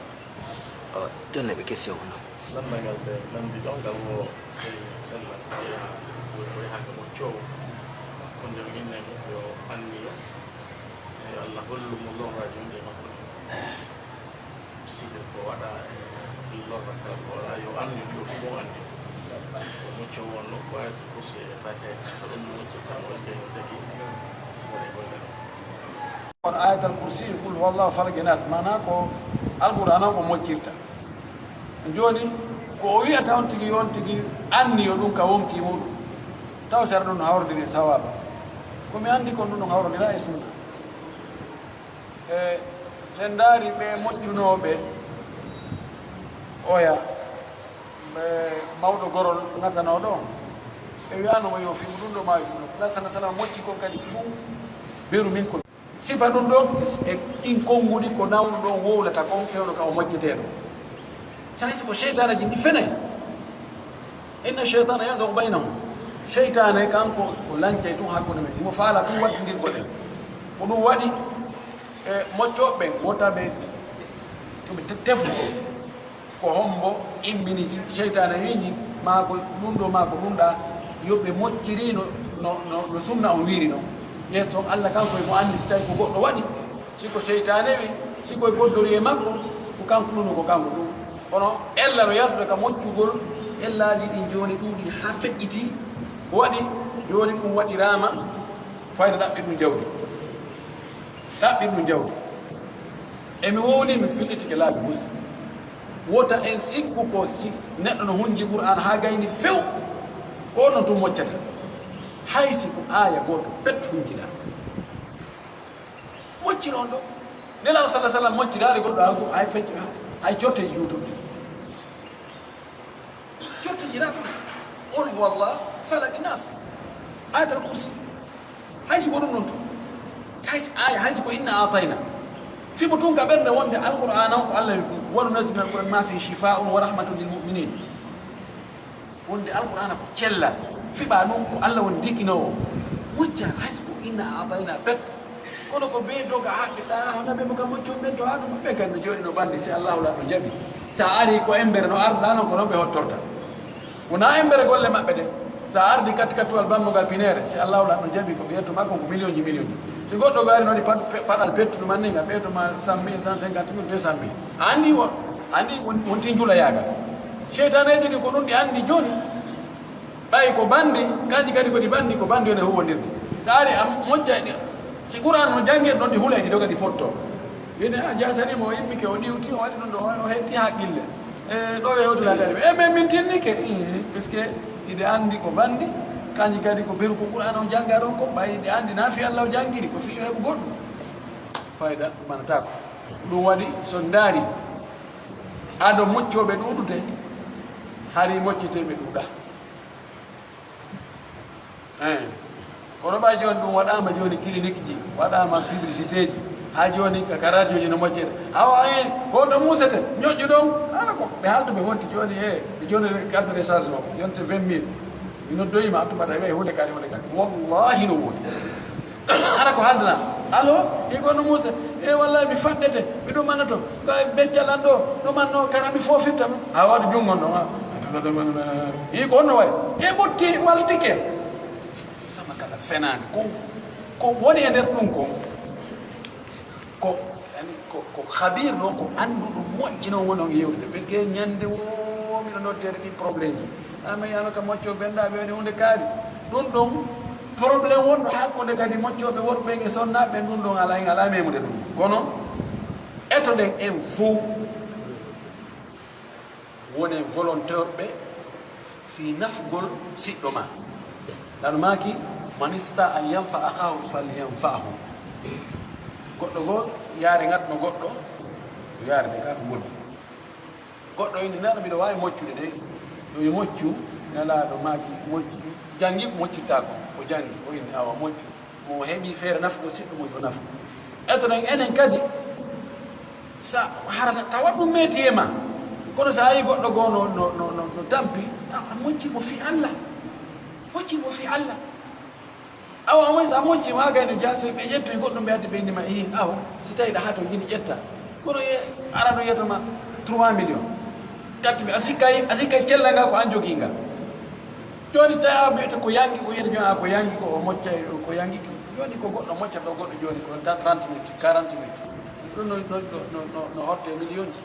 Awa, jonne ɓe question on. Lanndal ngal ɓe lanndi ɗon, ngal wo sey sella, ko yaha, ko yaha ka moccoowo. Wonde o innay mo yo anniya, e Allah hollu mo lorraaji wonɗi e makko ɗin. Si ko waɗa e lorra kala ko waɗa, yo anndu ɗi o fii mo anndi. Ko moccoowo on no ko Ayatul Kursi e Fatiha, so ɗum moccirta mo, est-ce que no tagi? Si waɗi golle ɗon. Kono Ayatal Kursi, Qul huwallahu, Falaq e Nas, maanaa ko Alqur'aana o moccirta. Jooni, ko o wi'ata on tigi, on tigi anniyo ɗum ka wonkii muɗum. Taw sera ɗum no hawrodiri e sawaaba. Ko mi anndi kon ɗum no hawrodira e sunna. E, so en ndaari ɓe moccunooɓe oya, ɓe mawɗo gorol ŋatanooɗo on, ɓe wi'aano mo yo fiɓu ɗum ɗo maa yo fiɓu ɗum. Ngal sallallahu alayhi wa sallam mocci kon kadi fuu beru min kon. Sifa ɗum ɗon e ɗin konnguɗi ko nawɗo ɗon wowlata kon fewndo ka o mocceteeɗo. Sahay si ko seytaane jin ɗi fenay. Inna sheytaana yanzagu baynahum. Seytaane kanko o lancay tun hakkunde men. Himo faala tun waɗtindirgol en. Ko ɗum waɗi, e, moccooɓe ɓen, wota ɓe, to ɓe te-, tefu ko. Ko hombo immini seytaane wiini, maa ko ɗum ɗo, maa ko ɗum ɗa, yo ɓe mocciri no, no, no, no sunna on wiiri non. Yeeso on Alla kanko e mo anndi si tawi ko goɗɗo waɗi, si ko seytaane wi, si ko e goddori e makko, ko kanko ɗum, ko kanko ɗum. Kono ella no yaltude ka moccugol, ellaaji ɗin jooni ɗuuɗi haa feƴƴiti. Ko waɗi? Jooni ɗum waɗiraama fayda ɗaɓɓi ɗum jawdi. Ɗaɓɓi ɗum jawdi. E mi wowli, mi fillitike laabi busi. Wota en sikku ko si neɗɗo no hunji Qur'aan haa gayni few, ko on non tun moccata. Hay si ko aaya gooto pet hunjiɗaa. Moccir on ɗo. Nelaaɗo sallallahu alaihi wasallam mocciraali goɗɗo haa go-, hay fecc-, hay corteeji YouTube ɗin. Qul huwallah, falaq, nas, ayatal kursi. Hay si ko ɗum ɗon tun, hay si, ay, hay si ko inna atayna, fiɓu tun ka ɓernde wonde Alqur'aana on ko Allah wi'i, wa nunazzilu minal Qur'aani ma fihi shifaa'un wa rahmatun lil mu'minin. Wonde Alqur'aana ko cellal, fiɓa ɗum ko Allah woni dikinoowo. Wujja hay si ko inna atayna pet. Kono ko bee doga haɓɓiɗaa, hono ɓe mo kam moccon ɓen to haa ɗum ɓe kadi no jooɗi no bandi, si Allahu la no jaɓi. Sa ari ko embere no arda non ko non ɓe hottorta. Wonaa embere golle maɓɓe ɗen. Sa ardi katti kattuwal bammugal pineere, si Allahu la no jaɓi ko ɓe yetto makko ko miliyonji miliyonji. Si goɗɗo gari no waɗi paɗ-, pe-, paɗal pettuɗo man ni, nga ɓeyto ma cent mille, cent cinquante mille, deux cent mille. A andi won, andi won, won tin jula yaaga. Seytaneeji ɗi ko ɗum ɗi andi jooni. Ɓay ko bandi, kanji kadi ko ɗi bandi, ko bandi woni huwondirde. Sa ari a mocca ɗi, si Qur'an no jannge ɗon ɗi hulay ɗi doga ɗi potto. Ine a jasani mo immike o ɗiwti, o waɗi ɗum ɗo, o hetti haqqille. E ɗo e hewtula kadi. E men min tinnike. Ii, parce que iɗe andi ko bandi, kanji kadi ko beru ko Qur'an o jannga ɗon ko, ɓay iɗe andi na fi Allah o janngiri, ko fi yo heɓu goɗɗum. Fayda, ɗum manataako. Ɗum waɗi, so ndaari, ado moccooɓe ɗuuɗude, hari mocciteeɓe ɗuuɗa. Eh. Kono ɓay jooni ɗum waɗaama jooni clinique ji, waɗaama publicité ji, haa jooni ka, ka radio ji no moccete. Awa en, ko to muusete, ñoƴƴu ɗon, ala ko, ɓe haaltu ɓe honti jooni, e, ɓe jooni carte de charge o, yonte vingt mille. Mi noddoyi ma, tuma tawi ɓay hunde kadi, hunde kadi. Wallahi no woodi. Hara ko haaldanaa. Allo, i ko no muusa, e wallahi mi faɗɗete, mi ɗum mannato, ko e beccal an ɗo, ɗum an no, kara mi foofirta ma. A waɗi junngo no, a. I ko honno wayi? E ɓotti, waltike. Sama kala fenaani. Ko, ko woni e nder ɗum ko, ko, yani, ko, ko khabir non, ko annduɗo moƴƴi non woni on yewtude. Parce que ñande woo miɗo noddere ɗin problème ji. Ama yano ka moccooɓe ɓen ɗa ɓe waɗi hunde kaari. Ɗum ɗon, problème wonɗo hakkunde kadi moccooɓe worɓe ɓen e sonnaaɓe ɓen, ɗum ɗon alaa, en alaa memude ɗum. Kono, etoɗen en fow. Wonen volontaire ɓe fii nafgol siɗɗo ma. Ɗan maaki, "Man istata an yanfa akahu fal yanfahu." Goɗɗo goo yaare gatno goɗɗo, yo yaare nde kaa ko moddi. Goɗɗo inni, "Neɗɗo miɗo waawi moccude de." Yo mi moccu, Nelaaɗo maaki, mocci. Janngi ko moccittaako. O janngi, o inni, "Awa, moccu." Mo heɓi feere nafugo siɗɗo mo yo nafu. Etoɗen enen kadi, sa harana tawa ɗum meeti e ma. Kono sa yi goɗɗo goo no, no, no, no, no tampi, a, a mocci mo fi Allah. Mocci mo fi Allah. Awa, o woni sa mocci ma gayno jaa, so ɓe ƴettoy goɗɗum ɓe addi ɓe indi ma, ihi, awa, si tawi ɗa hato jini ƴetta. Kono ye, arano yeto ma trois millions. Quatre mille, a sikkay, a sikkay cellal ngal ko an jogii ngal. Jooni so tawi a wiyete ko yangi, o wiyete jooni a ko yangi, ko o moccay, ko yangi. Jooni ko goɗɗo moccata ɗo goɗɗo jooni ko ta trente minutes, quarante minutes. Ɗum no, no, no, no, no, no hotte millionji.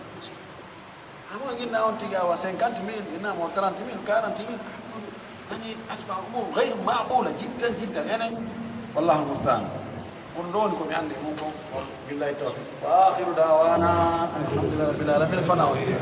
Amo inna on tigi awa cinquante mille, inna mo trente mille, quarante mille. Ani asba umur ghayr ma'qula jiddan, jiddan. Enen, wallahu musta'an. Ko ɗum ɗo woni ko mi anndi e mum kon. Billahi tawfiq. Wa akhiru da'wana alhamdulillahi rabbil alamin. Fana o yeeyo.